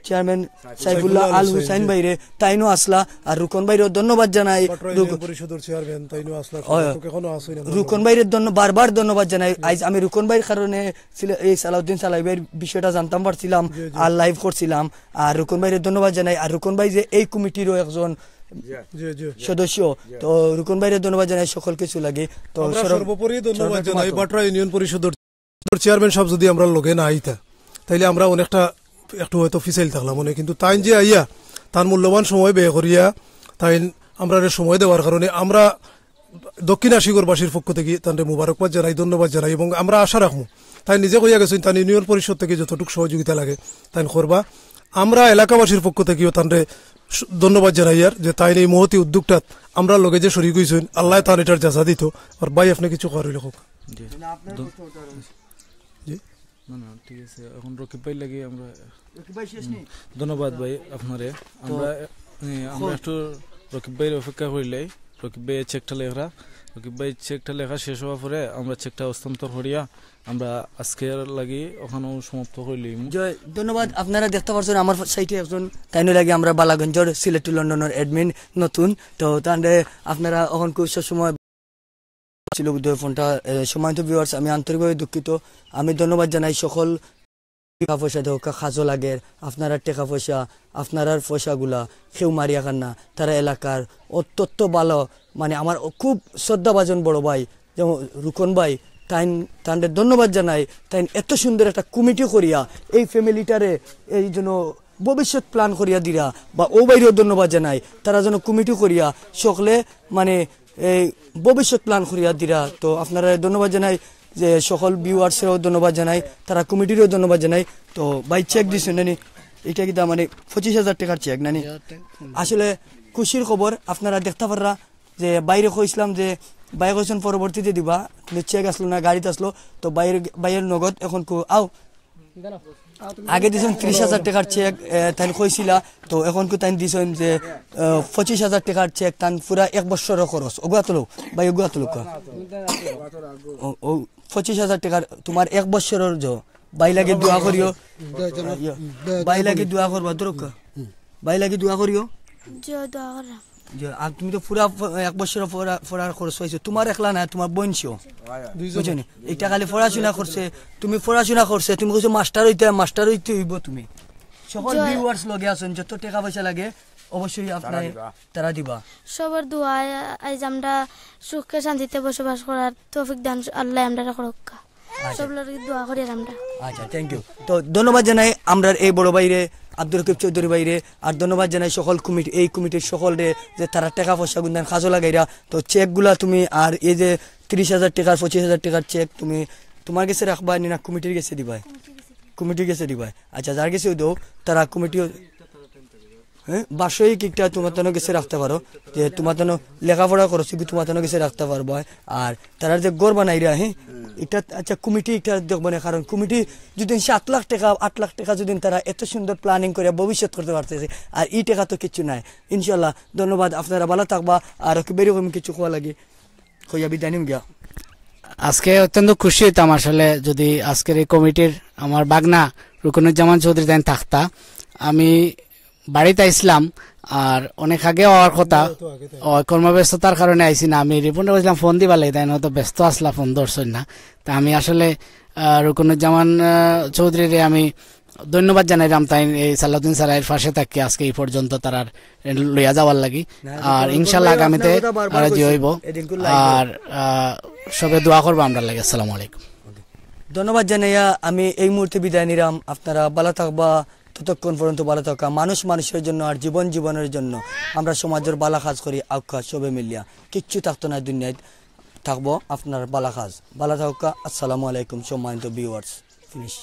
চেয়ারম্যান সাইফুল্লাহ সাইফুল্লাহ আল আল হুসাইন, হুসাইন জি। ভাইরে, তাইনও আসলা, আর রুকন ভাইরেও ধন্যবাদ জানাই। বাটরা রুক-, ইউনিয়ন পরিষদর চেয়ারম্যান, তাইনও আসলা, অয়। তো এখনো আছইন আমরা রুকন ভাইরে ধন্য-, বারবার ধন্যবাদ জানাই। জি। আইজ আমি রুকন ভাইর কারণে সিলে-, এই সালাউদ্দিন সালাই ভাইর বিষয়টা জানতাম পারছিলাম, জি, জি। আর লাইভ করছিলাম। আর রুকন ভাইরে ধন্যবাদ জানাই। আর রুকন ভাই যে এই কমিটিরও একজন জি, জি। সদস্য। জি। তো রুকন ভাইরে ধন্যবাদ জানাই সকল কিছু লাগি। তো আমরা সর্ব-, সর্বোপরি ধন্যবাদ সর্বোপরি জানাই মাত্র। বাটরা ইউনিয়ন পরিষদর চেয়ারম্যান সাহেব যদি আমরার লগে না আইতা, তাইলে আমরা অনেকটা একটু হয়তো ফিসাইল থাকলাম মনে, কিন্তু তাইন যে আইয়া তান মূল্যবান সময় ব্যয় করিয়া তাইন আমরারে সময় দেওয়ার কারণে আমরা দক্ষিণ আশিগড়বাসীর পক্ষ থেকে তানরে মুবারকবাদ জানাই, ধন্যবাদ জানাই, এবং আমরা আশা রাখমু, তাইন নিজে কইয়া গেছইন, তান ইউনিয়ন পরিষদ থেকে যতটুকু সহযোগিতা লাগে, তাইন করবা। আমরা এলাকাবাসীর পক্ষ থেকেও তানরে স-, ধন্যবাদ জানাই, আর যে তাইন এই মহতী উদ্যোগটাত আমরার লগে যে শরিক হইছইন, আল্লাহ তান এটার জাযা দিত। আর ভাই, আপনি কিছু কওয়ার অইলে কউক। জি। দ-, জি। না, না, ঠিক আছে। এখন রকিব ভাই লাগি আমরা রকিব ভাই শেষ নি? ধন্যবাদ ভাই আপনারে। তো আমরা, এ, আমরা কই? একটু রকিব ভাইর অপেক্ষা করিলাই। রকিব ভাই চেকটা লেখরা, রকিব ভাই চেকটা লেখা শেষ হওয়ার পরে আমরা চেকটা হস্তান্তর করিয়া আমরা আজকের লাগি ওখানেও সমাপ্ত করিলাম। জয়, ধন্যবাদ। আপনারা দেখতা পারছইন আমার সাইডে একজন, তাইন লাগি আমরা বালাগঞ্জর সিলেট টু লন্ডনর অ্যাডমিন নতুন। তো তানরে আপনারা এখন খুব সবসময় ছিল বোধহয় ফোনটা, এ, সম্মানিত ভিউয়ার্স, আমি আন্তরিকভাবে দুঃখিত। আমি ধন্যবাদ জানাই সকল টেকা পয়সা দেওয়া কাজও লাগে, আপনারার টেকা পয়সা, আপনারার পয়সাগুলা কেউ মারিয়া খান না। তারা এলাকার অত্যন্ত ভালো, মানে, আমার খুব শ্রদ্ধাভাজন বড় ভাই, যেমন রুকন ভাই, তাইন, তানরে ধন্যবাদ জানাই। তাইন এত সুন্দর একটা কমিটি করিয়া এই ফ্যামিলিটারে এই জন্য ভবিষ্যৎ প্ল্যান করিয়া দিরা, বা ও বাইরেও ধন্যবাদ জানাই, তারা যেন কমিটি করিয়া সকলে, মানে, এই ভবিষ্যৎ প্ল্যান করিয়া দিরা। তো আপনারা ধন্যবাদ জানাই, যে সকল ভিউয়ার্সরাও ধন্যবাদ জানাই, তারা কমিটিরও ধন্যবাদ জানাই। তো ভাই, চেক দিছইন নানি? এটা কিতা, মানে, পঁচিশ হাজার টেকার চেক নানি? আসলে খুশির খবর, আপনারা দেখতা পাররা যে বাইরে কইছিলাম যে ভাই কইছইন পরবর্তীতে দিবা, কিন্তু চেক আসলো না, গাড়িত আসলো। তো ভাইয়ের, ভাইয়ের নগদ এখন কো আও। আগে দিছইন ত্রিশ হাজার টেকার চেক, এ, তাইন কইছিলা, তো এখন কো তাইন দিছইন যে, এ, পঁচিশ হাজার টেকার চেক, তান পুরা এক বছরর খরচ। ওগুয়া তুলো, ভাই, ওগুয়া তুলো কা। ও, ও, পঁচিশ হাজার টেকার তুমার এক বছরর জ-, ভাই লাগি দোয়া করিও। ইয়ো, ভাই লাগি দোয়া করবা, ধরো কা। ভাই লাগি দোয়া করিও। জি, দোয়া করলাম। জি, আর তুমি তো পুরা ফ-, এক বছর পড়া-, পড়ার খরচ পাইছো। তুমার একলা না, তুমার বইনছেও। বুঝছো নি? এটা খালি পড়াশোনা করছে, তুমি পড়াশোনা করছে, তুমি কইছো মাস্টার অইতে, মাস্টার অইতে অইবো তুমি। সকল ভিউয়ার্স লগে আছইন, যত টেকা পয়সা লাগে, অবশ্যই আপনার তারা দিবা। তারা দিবা। সবর দোয়ায় আইজ আমরা সুখে শান্তিতে বসবাস করার তৌফিক দান আল্লাহ আমরারে করউক্কা। আচ্ছা। সব লগে দোয়া করি আর আমরা। আচ্ছা, থ্যাংক ইউ। তো ধন্যবাদ জানাই আমরার এই বড় ভাইরে, আব্দুর রকিব চৌধুরী ভাইরে, আর ধন্যবাদ জানাই সকল কমিটি, এই কমিটির সকলরে, যে তারা টেকা পয়সা গুনদান কাজও লাগাইরা। তো চেকগুলা তুমি আর এই যে ত্রিশ হাজার টেকার, পঁচিশ হাজার টেকার চেক তুমি তুমার গেছে রাখবা নি না কমিটির গেছে দিবায়? কমিটির গেছে দিবায়। আচ্ছা, যার গেছে দেও, তারা কমিটিও হ্যাঁ, বাৎসরিক একটা তুমার তানো গেছে রাখতা পারো, যে তুমার তানো লেখাপড়া খরচ কি তুমার তানো গেছে রাখতা পারবা। আর তারার যে ঘর বানাইরা, হ্যাঁ, এটা আচ্ছা কমিটি এটা দেখবো না, কারণ কমিটি যদি সাত লাখ টেকা, আট লাখ টেকা যদি তারা এত সুন্দর প্ল্যানিং করে ভবিষ্যৎ করতে পারতেছে, আর ই টেকা তো কিচ্ছু নাই। ইনশাল্লাহ, ধন্যবাদ, আপনারা ভালা থাকবা। আর ওকে বেরি কম কিছু কওয়া লাগে, কইয়া বিদায় নিম গিয়া। আজকে অত্যন্ত খুশি হইতাম আসলে যদি আজকের এই কমিটির আমার বাগনা রুকনুজ্জামান চৌধুরী তাইন থাকতা। আমি বাড়িত আইছলাম, আর অনেক আগে আওয়ার কথা, ও, কর্মব্যস্ততার কারণে আইছি না। আমি রিপনরে কইছলাম ফোন দিবার লাগি, তাইন হয়তো ব্যস্ত আছলা, ফোন ধরছইন না। তা আমি আসলে, আহ, রুকনুজ্জামান, আহ, চৌধুরীরে আমি ধন্যবাদ জানাইরাম, তাইন এই সালাউদ্দিন সারাইর পাশে থাকি আজকে এই পর্যন্ত তারার লইয়া যাওয়ার লাগি। না, আর ইনশাল্লাহ আগামীতে আপনার কথা বারবার আর যে কইছি, হইব। এদিন করে live আর, আহ, সবে দোয়া করবা আমরার লাগি। আসসালামু আলাইকুম। ধন্যবাদ জানাইয়া আমি এই মুহূর্তে বিদায় নিরাম। আপনারা ভালা থাকবা, ততক্ষণ পর্যন্ত ভালা থাকা। মানুষ মানুষের জন্য, আর জীবন জীবনের জন্য। আমরা সমাজের ভালা কাজ করি, আউক্কা সবে মিলিয়া। কিচ্ছু থাকতো না দুনিয়াত, থাকবো আপনার ভালা কাজ। ভালা থাকুক্কা। আসসালামু আলাইকুম সম্মানিত ভিউয়ার্স। ফিনিশ।